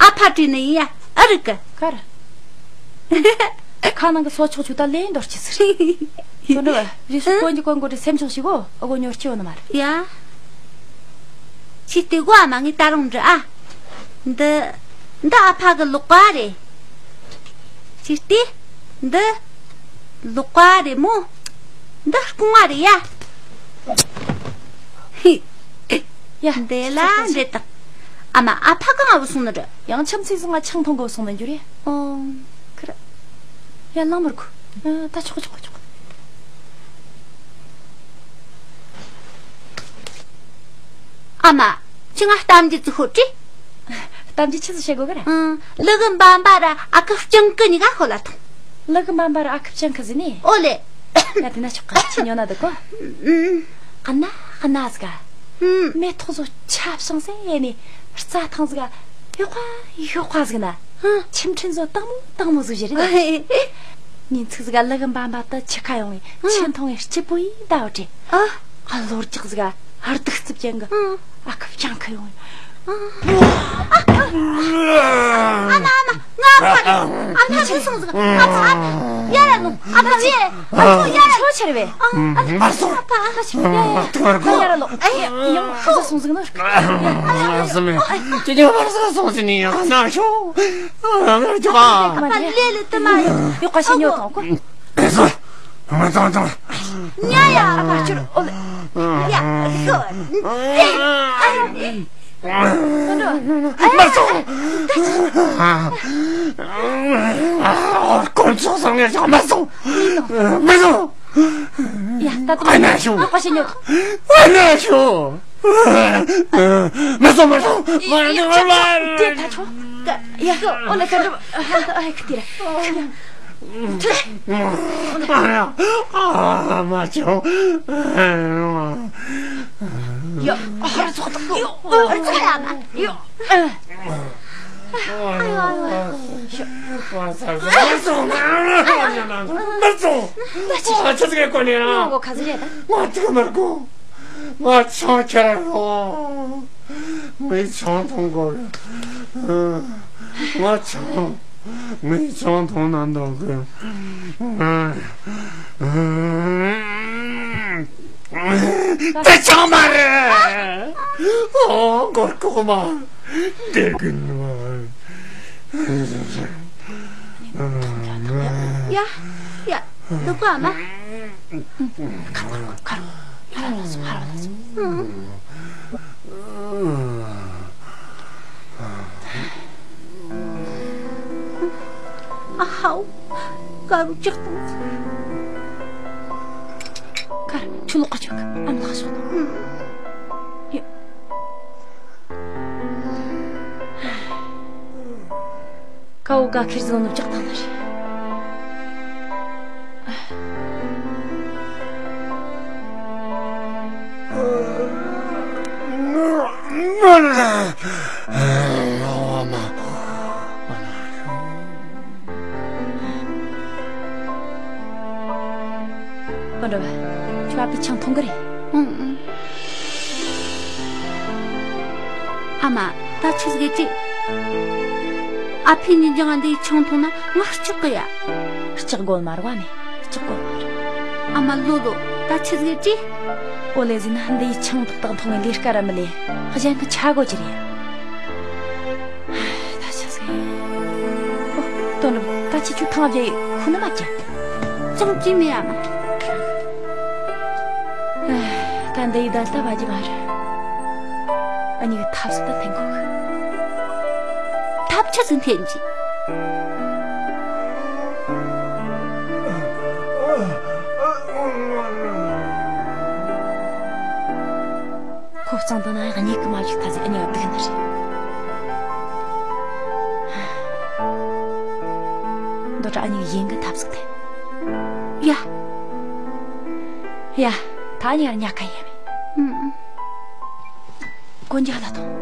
ཨ་ཕ་བྲིས་ནི་ཡིན་ཡ། ཨ་རིག་གི། ཀར། ཁ་ནང་གི་སོ་ཆོག་ཆུ་ད་ལེན་འདོར་ཆི་ཟིག་རེད། ཁྱོད་འདྲ་བ་རི་སུ་ཀོན་གྱི་ཀོན་གོ་དྲི་སེམས་ཆུང་ཞིག་གོ། ཨ་གོ་ཉོར་སྐྱེ་བ་ནི་མ་རེད། ཡ། ཁྱེད་དེ་གོ་ཨ་མ་ངས་ད་རུང་འདྲི་ཨ། འདི། འདི་ཨ་ཕ་གི་ལག་པ་རེད། ཅིག་ལྟོས། འདི། ལག་པ་རེད་མོ། འདི་རྐང་བ་རེད་ཡ། ཡ། འདི་ལ་འདི་དང་། ཨ་མ་ཨ་ཕ་གང་ང་བུད་སོང་ནི་རེད། ཡང་ཁྱིམ་མཚེས་ཟིག་ང་ཆང་འཐུང་གི་བུད་སོང་ནི་འགྱུར་ཡ། ཨོ། ཁིར། ཡ་ལང་མི་རྒོ། ཨ། ད་ཆོག་ཆོག་ཆོག་ཨ་མ། ཁྱོས་ང་གཏམ་རྒྱུད་ཅིག་ཤོད་དྲིས། གཏམ་རྒྱུད་ཆི་ཟིག་བཤད་དགོས་གི་ར། ཨང་། ཀླུ་གི་འབའ་འབའ་ར་ཨ་ཁུ་སྤྱང་ཀི་གཉིས་ཀ་ཤོད་ལ་ཐོངས། ཀླུ་གི་འབའ་འབའ་ར་ཨ་ཁུ་སྤྱང་ཀི་ཟེར་ནི། ཨོ་ལེ། ཡ་དེ་ན་ཆོག་ག་ཁྱི་ཉོ་ན་འདུག་གོ། ཨང་། གནའ་གནའ་ཟིག་ག་ཨང་། མེ་ཏོག་བཟོ་ཆ་བྱང་སེ་ནི་རྩྭ་ཐང་ཟིག་ག་ཡོག་པ་ཡོག་པ་ཟིག་ན། ཨང་། ཆེམ་ཕྲན་བཟོ་དྭངས་མོ་དྭངས་མོ་ཟིག་བཞུར་རེད། ཉིན་ཚིགས་ཟིག་ག་ཀླུ་གི་འབའ་འབའ་དེ་ཁྱི་ཁ་ཡོང་ངས་ཆུ་འཐུང་ངས་སྐྱིད་པོ་ཡིན་ད་བ་དྲན། ཨ། ཨ་ལོ་རྒྱགས་ཟིག་ག་ཨར་སྡུག་རྩུབ་ཅན་གི་ཨ་ཁུ་སྤྱང་ཁུ་ཡོང་ངས། ཨ་མ་ཨ་མ་ང་ཁ་རེད། ཨ་མ་ཁ་སོང་ཟིག་ཨ་མ་ཨ་མ་ཡར་ལ་ལོངས། ཨ་མ་ཝེ། ཨ་ཁུ་ཡར་ལ་ལོངས། ཁྱོད་ཆེར་བས། ཨ་མ་སོང་། ཨ་ཕ་ཨ་ཕ་ཆེར་ཡར་ཡར་ལོངས། ཨ་ཡར་ཡར་ལོངས། ཨ་ཡ་ཡང་ཁ་སོང་ཟིག་ནོ། ཨ་མ་སོང་། ཁྱེད་ཀྱི་བར་ས་སོང་ཟིག་ནི་ཡང་ན་ཤོག་ཨ་མ་ཅོག་ཨ། ཨ་ཕ་ལེ་ལེ་དུ་མ་ཡོད། ཡོག་པ་ཞིག་ཉོ་དང་གོ། ང་ཚོ་ང་ཚོ། ཉ་ཡ་ཨ་ཕ་ཆུར་ཨོ་ལེ། ཡ་ཤོ། ཏེ། ཨ་ཡ། མ་སོང་། དཀོན་མཆོག་གསུམ་ངས་ཀྱང་མ་སོང་། མ་སོང་། ཡ་ད་དུང་། ཨ་ན་ཤོ། ཡོག་པ་ཞིག་ཉོ་དང་། ཨ་ན་ཤོ། མ་སོང་མ་སོང་། མ་སོང་མ་སོང་། དེ་ད་ཆོག་ཡ་ཨོ་ལེ་ཀ་འགྲོ། ཨ་ཁུ་དེ་ར། ཨ་མ་ཅོག་ཡ་ཨ་ཚོགས་དང་ཡ་ཨ་ཚོགས་ཡ་མ་ཡ། ངས་ཆང་འཐུང་ན་འདོད་གི། དེ་ཆང་མ་རེད། ཨོ། མགོ་སྐོག་མ། བསྡད་གི་མ་རེད། ཡ། ཡ། འདུག་ག་ཨ་མ། ཁ་རོག་ཁ་རོག་ཁ་རོག་ཁ་རོག་ལ་སོང་། ཁ་རོག་ལ་སོང་། ཨ་ཧའོ། དཀར་པོ་ལྕགས་དང་། དཀར་པོ་ཁྱོད་ལོག་ག་ཆོག་གི། ཨ་མ་ལགས་ཤོག་དང་། ཡ། ཀའོ་ག་ཁེར་བཟང་ནུབ་ཅག་དང་ནི་རེད། ཨོ་འདྲ་བ། ཁྱོད་ཨ་ཕའི་ཆང་འཐུང་གི་རེད། ཨང་། ཨ་མ། ད་ཆི་ཟིག་གི་ཅི། ཨ་ཕས་ཉིན་རྒྱང་ང་འདིའི་ཆང་འཐུང་ན་ང་སྐྲག་གི་ཡ། སྐྲག་དགོས་མ་རེད་བ་ནི། སྐྲག་དགོས་མ་རེད། ཨ་མ་ལོ་ལོ། ད་ཆི་ཟིག་གི་ཅི། ཨོ་ལེ་ཟིན་ན་འདིའི་ཆང་ཏག་ཏག་འཐུང་ངས་ལས་ཀ་ར་མི་ལས། གཞན་གི་ཆ་དགོས་ཀྱི་རེད། ད་ཆི་ཟིག་ཨོ། དོན་གྲུབ། ད་ཁྱེད་ཆོ་ཐང་བརྒྱབ་ཡི་ཁུ་ནུ་མ་བརྒྱབ། ཅང་ཅི་མེད་ཨ་མ། ད་འདི་ཡི་ད་ལྟ་བ་ཅི་མ་རེད། ཨ་ནི་གི་ཐབས་སུ་ད་འཐེན་གོ་གི། ཐབས་ཆ་ཟིན་འཐེན་གྱི། ཁོ་གཙང་དང་ན་ཡང་གཉིད་ཀྱི་མ་བཅུག་ཐ་ཟིག་ཨ་ནི་ག་སྡུག་ན་རེད། འདོད་ཨ་ནི་གི་ཡིན་གི་ཐབས་སུ་འཐེན། ཡ། ཡ། ད་ཨ་ནི་ག་ཉག་ཁ་ཡེ་མེད། ཨུམ། གོན་རྒྱ་ལ་ཐོང་།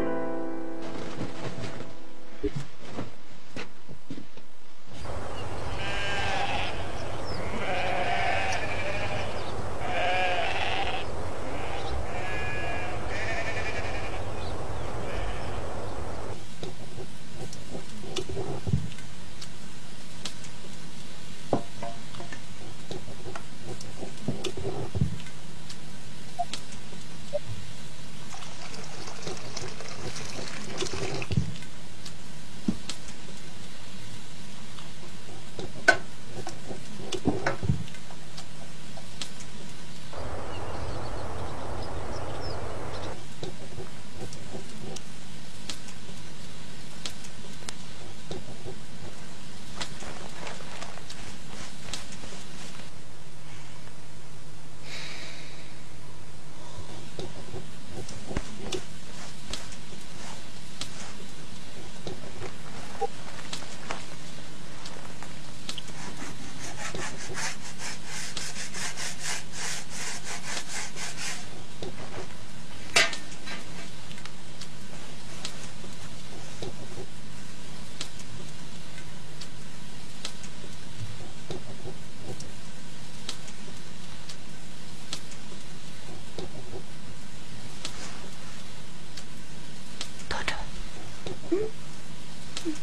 དོ་འགྲོ།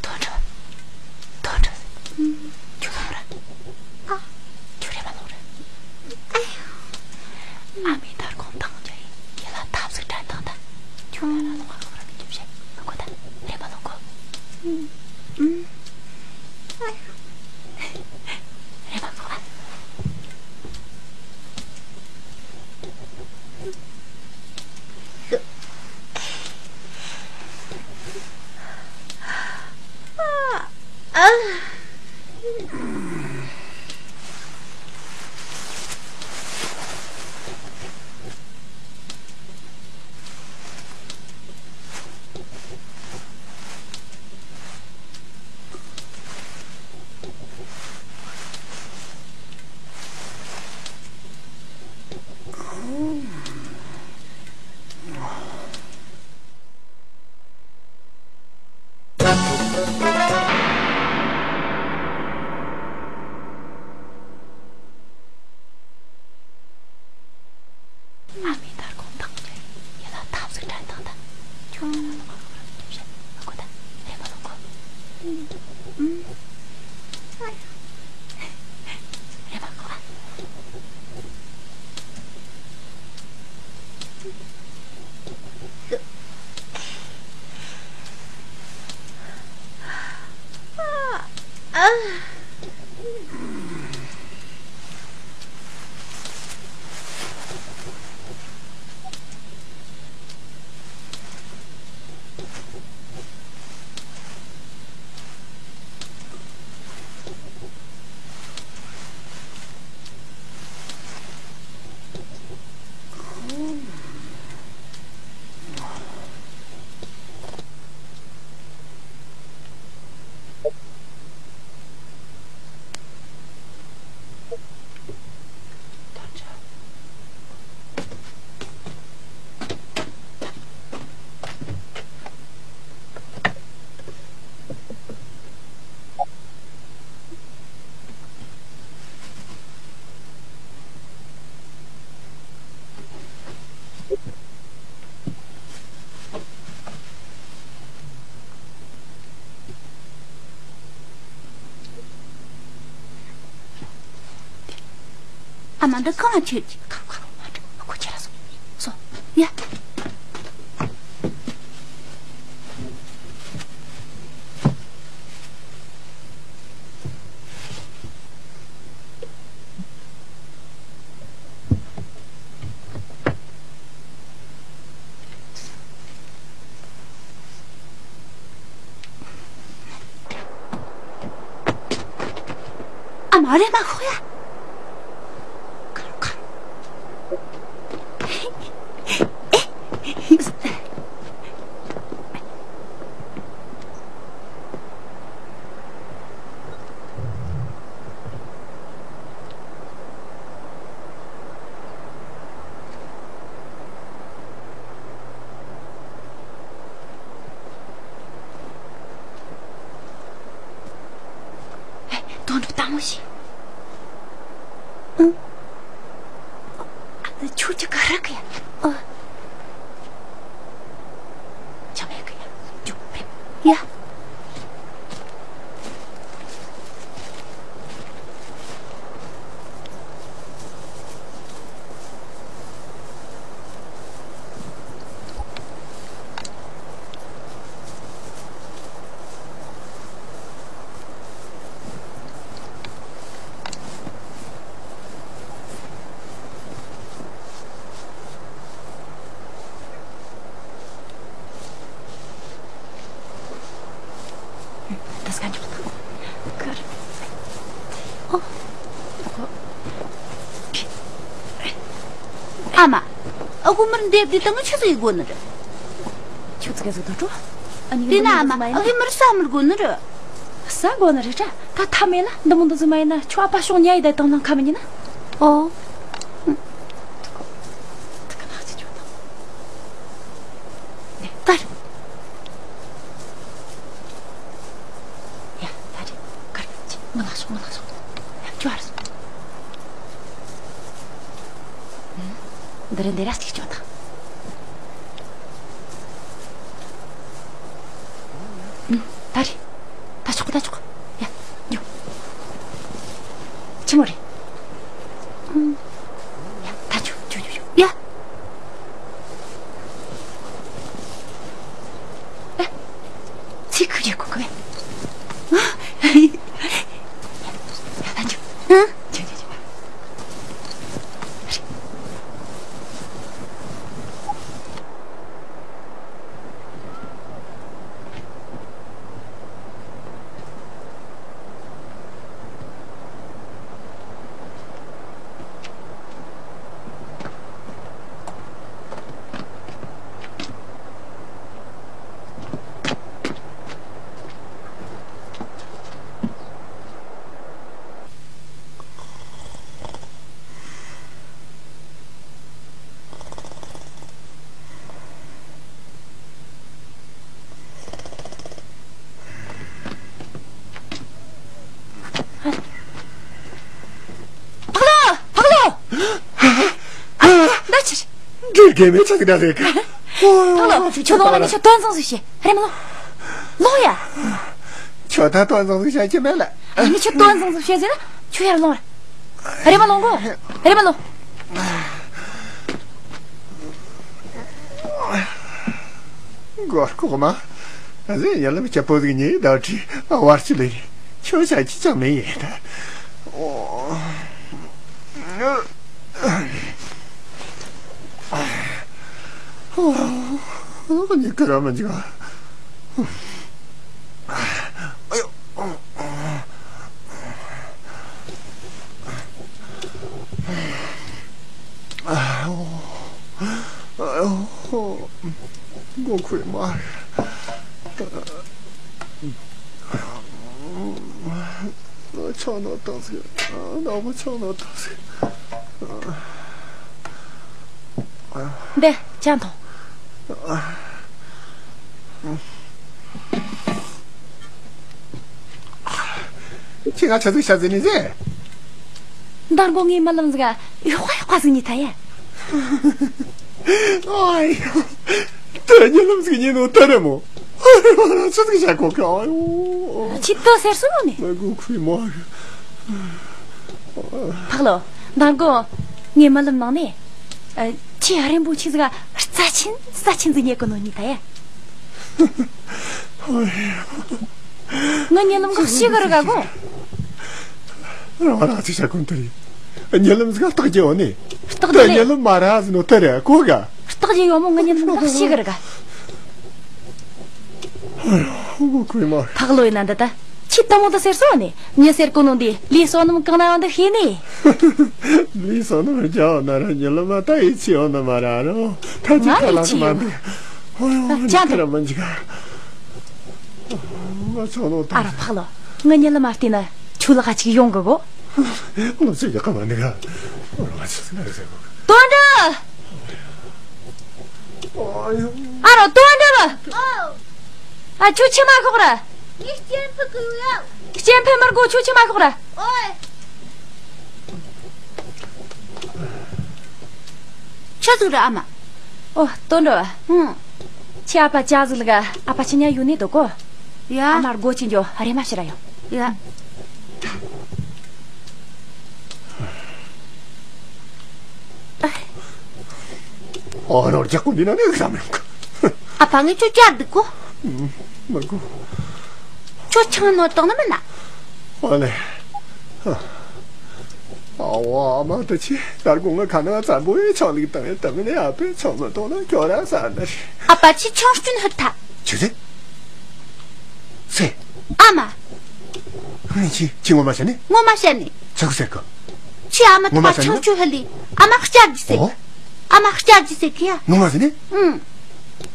དོ་འགྲོ། དོ་འགྲོ། ཁྱོད་ལོག་ར། ཨ། ཁྱོད་རེམ་མ་ལོག་ར། ཨ་ཡོ། ཨ་མའི་དར་ཁོང་དང་འཇའ་ཡི་ཡ་ལ་ཐབས་ཟིག་དྲན་དང་ད། ཁྱོད་ང་ར་ལོག་ར་ལོག་ར་མི་འཇུ་བྱེད། ལོག་གོ་ད། རེམ་མ་ལོག་གོ། ཨུམ། ཨ་ཡོ། རེམ་མ་ལོག་ར། ཨ་མའི་དར་ཁོང་དང་འཇའ་ཡི་ཡ་ལ་ཐབས་ཟིག་དྲན་དང་ད། ཁྱོད་ང་ར་ལོག་ར་ལོག་ར་མི་འཇུ་བྱེད། ལོག་གོ་ད། རེམ་མ་ལོག་གོ། ཨུམ། ཨ་མ་འདི་གང་ལ་ཁྱེར་གྱི། ཁ་ཁ་མ་འདྲ་ཁོ་ཁྱེར་སོང་། སོང་། ཡ། ཨ་མ་རེ་མ་ཁོ་ཡ། དོན་དུ་བཏང་མོ་ཞིག་ཨང་། ཁྱོད་ཀྱི་ག་ར་གི་ཡ། ཨ། ཆ་མེད་གི་ཡ། ཡ། ཨ་མ། ཨ་ཁུ་མར་འདེབས་དུས་ད་ང་ཆུ་ཚོད་ཡི་དགོ་ནི་རེད། ཁྱོད་ཚོ་ག་ཟིག་ད་འགྲོ། ཨ་ནི་དེ་ན་ཨ་མ། ཨ་ཁུ་མར་ས་མར་དགོ་ནི་རེད། ས་དགོ་ནི་རེད་དྲ། ད་ཐ་མེད་ན་འདི་མོ་འདི་ཟིག་མ་ཡིན་ན་ཁྱོད་ཨ་ཕ་ཤོག་ཉ་ཡི་ད་དང་ལང་ཁ་མི་ཉན་ན། ཨོ། ད་ག་ནག་ཅི་ཁྱོད་དང་། ནས་ད་རེད། ཡ་ད་རེད། གར་ཅི་མི་ལག་སོང་མི་ལག་སོང་། ཡ་ཁྱོད་ཨ་རེད། འདི་རེད་འདི་ར་ཅིག་ཁྱོད་དང་། ད་རེད། ད་ཆོག་གི་ད་ཆོག་གི། ཡ། ཡོ། ཆི་མོ་རེད། ཡ། ད་ཆོག་ཆོག་ཆོག་ཆོག་ཡ། ཨེ། ཚིག་ཁུ་རེ་གོ་གི་བས། ཡ། ད་ཆོག་ཨ། ཆོག་ཆོག་ཆོག་ཕག་ལོ། ཕག་ལོ། ཨ། ད་ཆི་རེད། འདྲེ་རྒན་མོའི་ཆ་གི་ད་རེད་ཀ། ཕག་ལོ། ཁྱོད་ལོང་ལ་ནི་ཁྱོད་དོན་བཟང་ཟིག་བཤད། རེམ་མ་ལོང་། ལོང་ཡ། ཁྱོད་ད་དོན་བཟང་ཟིག་བཤད་ཀྱི་མེད་ལ། ཨ་ནི་ཁྱོད་དོན་བཟང་ཟིག་བཤད་ཟེར་ན་ཁྱོད་ཡར་ལོང་ར། རེམ་མ་ལོང་གོ། རེམ་མ་ལོང་། མགོ་ལྐོག་མ། ཨ་ཟེ་ཡ་ལ་མི་ཆ་པོ་ཟིག་ཉེ་ད་བྲི་བར་ཆི་ལེ། ཁྱོད་ཆ་ཅི་ཅང་མེད་ཡེ་ད། ཨོ། ཨོ། ཉི་ཀ་ར་མ་ཅིག་ཨ། ཨ་ཡོ། ཨ་ཡོ། མགོ་ཁུ་མ་རེད། ཆང་ནང་བཏང་ཟིག་ནག་པོ་ཆང་ནང་བཏང་ཟིག་འདི་ཆང་འཐུང་། ཁྱེད་ང་ཆ་ཚིག་ཤ་ཟེར་ནི་ཟེ། འདར་མགོ་ངའི་མ་ལམ་ཟིག་ཡོག་ཡོག་ཟིག་ཉི་ཐ་ཡ། ཨ་ཡོ། ད་ཉི་ལམ་ཟིག་ཉི་ནོ་ད་རེ་མོ། ཨ་རེ་མ་ཆ་ཚིག་ཤ་གོ་ཁ་ཨ་ཡོ། ཆི་ཏོ་ཟེར་སོང་ནི། མ་གུ་ཁུའི་མོ་ཨ་རེ། ཕག་ལོ། མདང་དགོང་ངའི་རྨི་ལམ་ནང་ནས། ཨ། ཁྱི་རིན་པོ་ཆེ་ཟིག་རྩ་ཆེན་རྩ་ཆེན་ཟིག་རྙེད་གོ་ནོ་རྨིས་ད་ཡ། ངའི་རྨི་ལམ་ག་ཤི་གི་རེད་ག་གོ། རང་རང་ཚོས་བཤད་གོ་ནོ་དེ་རེད། རྨི་ལམ་ཟིག་རྟགས་ཅན་ཡོད་ནི། རྟགས་ཅན་རེད། རྨི་ལམ་མ་ར་ཟེར་ནོ་དེ་རེད་གོ་ག། རྟགས་ཅན་ཡོད་མོ། ངའི་རྨི་ལམ་ག་ཤི་གི་རེད་ག། ཨ་ཡོ། ཕག་ལོ་ཡིན་ན་འདི་ད། ཁྱི་དེ་མོ་དེ་ཟེར་སོང་ནི། མྱི་ཟེར་གོ་ནོ་འདི་ལུས་བསོད་ནམས་གང་ན་ཡོད་འདི་ཤེས་ནི། ལུས་བསོད་ནམས་རྒྱ་ཡོད་ན་ར་རྨི་ལམ་མ་ད་ཡིད་ཆེས་ཡོད་ནི་མ་ར་རོ། ད་ཅི་ང་ཁ་ལག་ཡིད་ཆེས་མ་ཡོད་འདུག་ཨ་ཡོ། ཅང་ཁ་ར་མ་འཇིག་ག། ང་ཚོ་ནོ་ད། ཨ་རོ་ཕག་ལོ། ངའི་རྨི་ལམ་མ་བལྟས་ན་ཁྱོད་ལ་ཁ་ཅིག་ཡོང་གི་གོ། ང་ཚོ་ཡག་ག་མ་འདུག་ག། ང་ཚོ་ཟིག་ན་ཟེར་གོ། དོན་འགྲུབ། ཨ་རོ་དོན་འགྲུབ། ཨ། ཁྱོད་ཆི་མ་ཤོག་ར། ངས་སྐྱེམས་ཕུད་གི་ཡོད། སྐྱེམས་ཕུད་མི་དགོ། ཁྱོད་ཆི་མ་ཤོག་ར། ཨོའེ། ཆི་ཟིག་རེད་ཨ་མ། ཨོ་དོན་འགྲུབ། ཨང་། ཁྱོས་ཨ་ཕ་ཅག་ཟིག་ལ་ག། ཨ་ཕ་ཁྱེད་ཉལ་ཡོད་ནི་འདུག་གོ། ཡ། ཨ་མ་སྒོ་ཕྱེ་འགྱོ། རེམ་མ་ཕྱིར་ར་ཡོང་། ཡ། ཨ་རོ། རྒྱག་གོ་འདི་ན་ནི་བསམ་ཡོང་གི། ཨ་ཕ་ངས་ཁྱོད་བཅར་འདུག་གོ། མི་དགོས། ཁྱོད་ཆང་ནོར་བཏང་ནི་མིན་ན། ཨ་ལེ། ཨ་བོ། ཨ་མ་ད་ཆི། ད་དགོང་ང་ཁ་ན་བཙན་པོ་ཡི་ཆང་ལིག་བཏང་ཡོད། ད་མིན་ནས་ཨ་ཕས་ཆང་མི་གཏོང་ན་ཁྱོད་རང་ཟ་ནི་རེད། ཨ་ཕ་ཆི་ཆང་སྐྱོན་ཧུད་ཐ། ཆི་ཟེར། སེ། ཨ་མ། ངས་ཆི་ཆི་ངོ་མ་བཤད་ནི། ངོ་མ་བཤད་ནི། ཆི་གི་ཟེར་གི། ཆི་ཨ་མ་ངོ་མ་ད་བཤད་ནི། ཆང་ཆུ་ཧ་ལི། ཨ་མ་བསྐྱར་གྱི་ཟེར། ཨོ། ཨ་མ་བསྐྱར་གྱི་ཟེར་གི་ཡ། ངོ་མ་ཟེར་ནི། ཨུང་།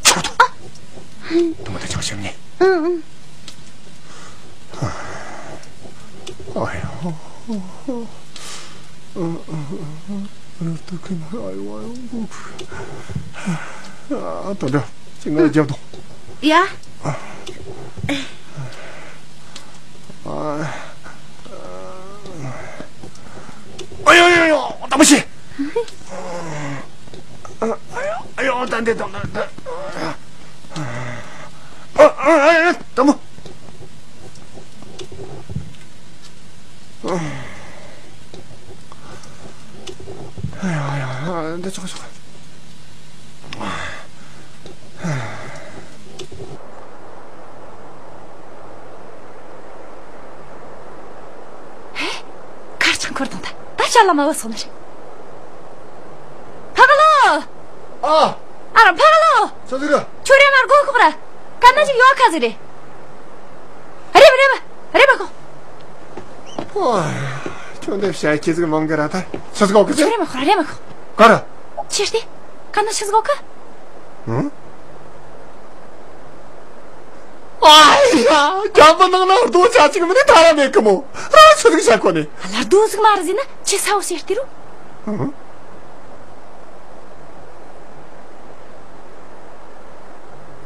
ཆོག་ཏུ། ཨ། དུ་མ་ད་ཆང་བཤད་ནི། ཨུང་ཨུང་། ཨ་ཡ། ཨ་ཏོ་འགྲོ། ཅི་ང་རྒྱབ་དང་། ཡ། ཨ་ཡོ་ཡོ་ཡོ། ད་མ་ཤི། ཨ་ཡོ་ཨ་ཡོ། ད་འདི་དང་ད། ཨ་ཨ་ཨ། ད་མོ། ཨ་ཡ་ཨ་ཡ། འདི་ཆོག་ཆོག་ཧེ། ཁ་ལྕགས་འཁོར་དང་ད་ད་ཞྭ་ལ་མ་བུད་སོང་ནི་རེད། ཕ་གི་ལོ། ཨ། ཨ་རོ་ཕ་གི་ལོ། ཆི་ཟིག་རེད། ཁྱོད་རེམ་མ་སྒོ་ཁོག་ར། གན་ན་ཅིག་ཡོད་ཁ་ཟིག་རེད། རེམ་རེམ་རེམ་མ་ཁོག་ཨོ། ཁྱོད་འདི་བཤད་ཁྱི་ཟིག་མང་གི་ར། ད་ཆི་ཟིག་ཡོད་ཁ་ཟིག་རེམ་མ་ཁོག་ར། རེམ་མ་ཁོག་ག་ར། ཆི་སྟེ། གན་ན་ཆི་ཟིག་ཡོད་ཁ། ཨང་། ཨ་ཡ། རྒྱ་མི་ནང་ན་རྡོ་ཆ་གཅིག་མིན་ནི་ཐ་ར་མེད་གི་མོ། ར་ཆི་ཟིག་བཤད་གོ་ནི། ལ་རྡོ་ཟིག་མ་རེད་ཟེར་ན་ཆི་ས་བོ་ཟེར་ཏེ་རུ། ཨང་།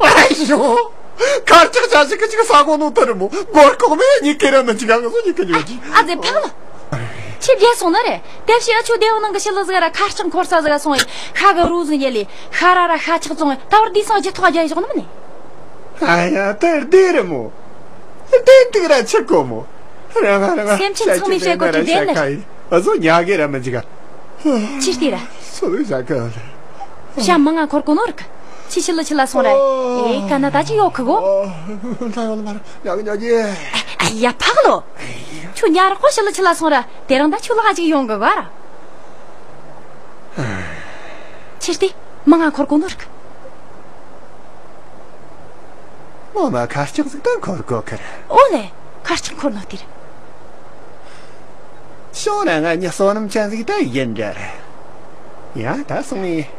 ཨ་ཡོ། ཁ་ལྕགས་ཆ་ཞིག་གི་ཅིག་ས་གོ་ནོ་དེ་རེད་མོ། མགོ་ལྐོག་མེད་གཉིས་ཀའི་ར་མི་འཇིག་ག། ང་ཚོ་གཉིས་ཀ་འཇིག་ག། ཨ་ཙི་ཕག་ལོ། ཁྱི་བརྒྱལ་སོང་ནི་རེད། དེ་བྱས་ཨ་ཆོ་སྡེ་བ་ནང་གི་ཞི་ལི་ཟིག་ར་ཁ་ལྕགས་འཁོར་ས་ཟིག་ག་སོང་ཡི་ཤ་གི་རུ་ཟིག་ཉལ་ལི་ཤ་ར་ར་ཤ་ཆག་བཙོང་ཡི་ད་བར་འདི་སང་ཇི་ཐོག་རྒྱ་ཡི་ཞོག་ནི་མིན་ནི། ཨ་ཡ་དེ་འདི་རེད་མོ། དེ་འདི་ར་ཆི་གོ་མོ། ར་ང་ར་ང་སེམས་ཅན་ཚང་མས་བཤད་གོ་དུས་དེ་ནི། ཨ་ཟོ་ཉག་གི་ར་མི་འཇིག་ག། ཅི་སྟེ་ར། སོ་ལོ་ཞག་ག་ལ། ཤ་མང་ང་འཁོར་གོ་ནོ་རིག་ཁྱི་ཞི་ལི་ཆི་ལ་སོང་ར། ཨེ་ག་ན་ད་ཅི་ཡོད་ཁི་གོ། ད་ཡོད་ལ་མ་ར་ཉག་གི་ཉག་གི། ཨ་ཡ་ཕག་ལོ། ཁྱོད་ཉ་ར་ཁོ་ཞི་ལི་ཆི་ལ་སོང་ར། དེ་རིང་ད་ཁྱོད་ལ་ཧ་ཅིག་ཡོང་གི་ག་ར། ཅི་སྟེ་མང་ང་འཁོར་གོ་ནོ་རིག་ངོ་མ་ཁ་ལྕགས་ཟིག་ད་འཁོར་གོ་ཁར། ཨོ་ལེ། ཁ་ལྕགས་འཁོར་ནོ་དེ་རེད། ཤོང་ར་ང་ཉི་བསོད་ནམས་ཅན་ཟིག་ད་ཡིན་འདྲ་རེད། ཡ་ད་སོང་ངས་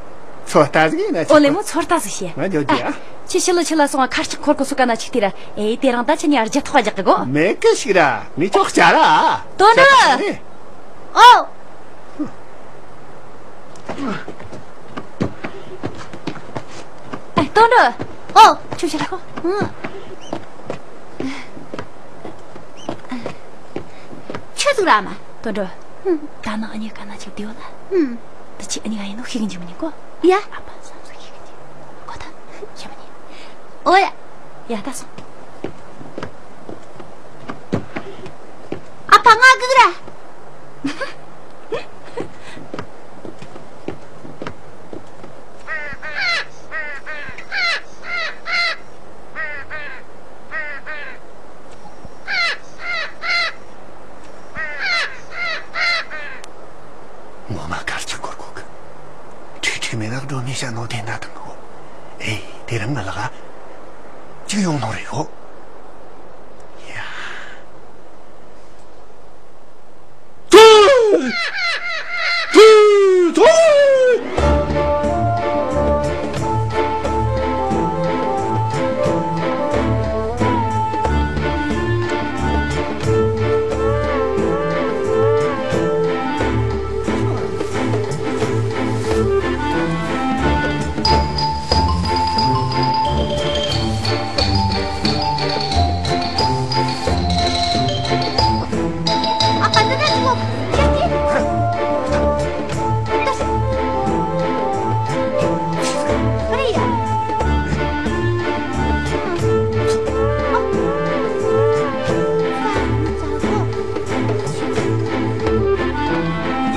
ཚོད་ལྟ་ཟིག་ཡིན་ན་ཆོག་གོ། ཨོ་ལེ་མོ་ཚོད་ལྟ་ཟིག་བྱེད། ང་འགྱོ་རྒྱུ་ཨ། ཁྱི་ཞི་ལི་ཆི་ལ་སོང་ང་ཁ་ལྕགས་འཁོར་གོ་སུ་ག་ན་ཅིག་དེ་ར། ཨེ་དེ་རིང་ད་ཁྱི་ཉ་རྒྱ་ཐོག་རྒྱག་གི་གོ། མེད་གི་ཞིག་ར་ངས་ཁྱོད་བཅར་ར། དོན་འགྲུབ། ཨོ། ཨེ། དོན་འགྲུབ། ཨོ། ཁྱོད་ཕྱིར་ལ་ཤོག་ཨང་། ཆི་ཟིག་ར་མ། དོན་འགྲུབ། ཧུམ། ད་ནངས་ཨ་མྱེས་ག་ན་ཅིག་བསྡད་ཡོད་ལ། ཧུམ། ད་ཁྱོས་ཨ་མྱེས་ག་ཡིན་ནོ་ཤེས་གི་འཇུག་མི་ཉན་གོ། ཡ། ཨ་ཕ་བསམ་ཚུལ་ཤེས་གི་འཇུག་གོ་ད། ཤེས་མི་ཉན། ཨོ་ཡ། ཡ་ད་སོང་། ཨ་ཕ་ང་སྒུག་ར། མི་ནག་འགྲོ་ནས་བྱ་ནོ་དེ་ན་དང་གོ། ཨེ། དེ་རིང་ང་ལ་ག་ཅིག་ཡོང་ནོ་རེད་གོ། ཡ། ཐུ། ཐུ། ཐུ།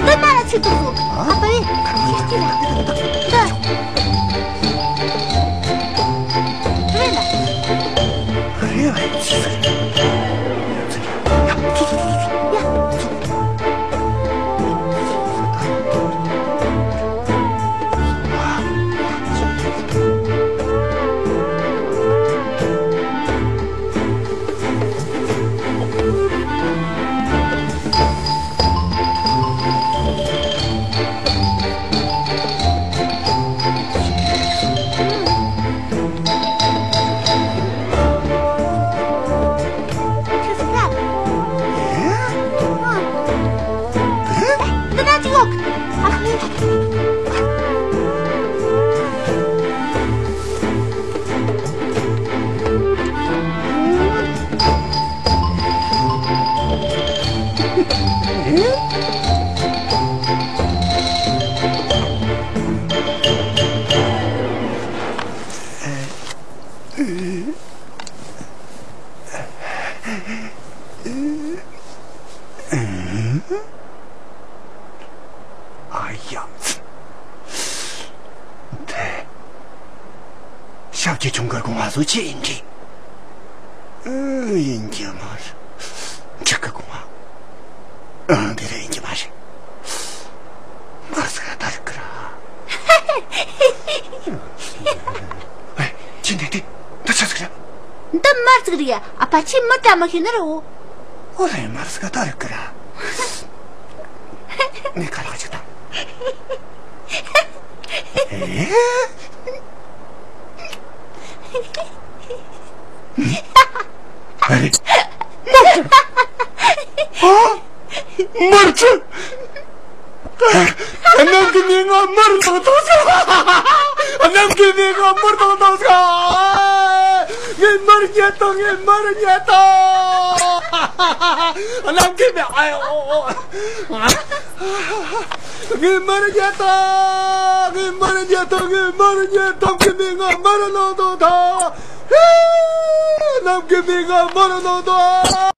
འདི་ན་ར་ཚིག་ཏུ་སོ། ཨ་ཨ་པ་ཨེ། ཤ་སྐྱི་ལ། འདི། རེད་ལ། རེད་ལ། ཡ། ཚུ་ཚུ་ཚུ་ཚུ། ཡ། ཚུ། ཨ་ཡ། དེ། ཞབས་ཀྱི་ཆུང་གི་སྒོ་ང་བཟོ་ཆེ་ཡིན་གྱི། ཨ། ཡིན་གྱི་མ་རེད། འཇིགས་གི་སྒོ་ང་། ཨ། དེ་རེད། ཡིན་གྱི་མ་རེད། མར་ཟིག་ད་རིག་གི་ར། ཨེ། ཅི་འདི་འདི་ད་ཆ་ཟིག་ར། འདི་མར་ཟིག་རེད། ཨ་ཕ་ཆི་མི་ད་མ་ཤེས་ནི་རེད། འོ་རེད། མར་ཟིག་ད་རིག་གི་ར། ངས་ཁ་ལག་ཅིག་དང་། ཨེ། ཨ་རེ། མར་ཆུ། ཨ། མར་ཆུ། ནམ་གི་མི་ང་མར་ལོག་ཐོག་ས། ནམ་གི་མི་ང་མར་ལོག་ཐོག་ས། ངས་མར་རྙེད་དོ། ངས་མར་རྙེད་དོ། ནམ་གི་མི། ཨ་ཡོ། ངས་མར་རྙེད་དོ། ངས་མར་རྙེད་དོ། ངས་མར་རྙེད་དོ། ནམ་གི་མི་ང་མར་ལོག་ཐོག་ས། ནམ་གི་མི་ང་མར་ལོག་ཐོག་ས།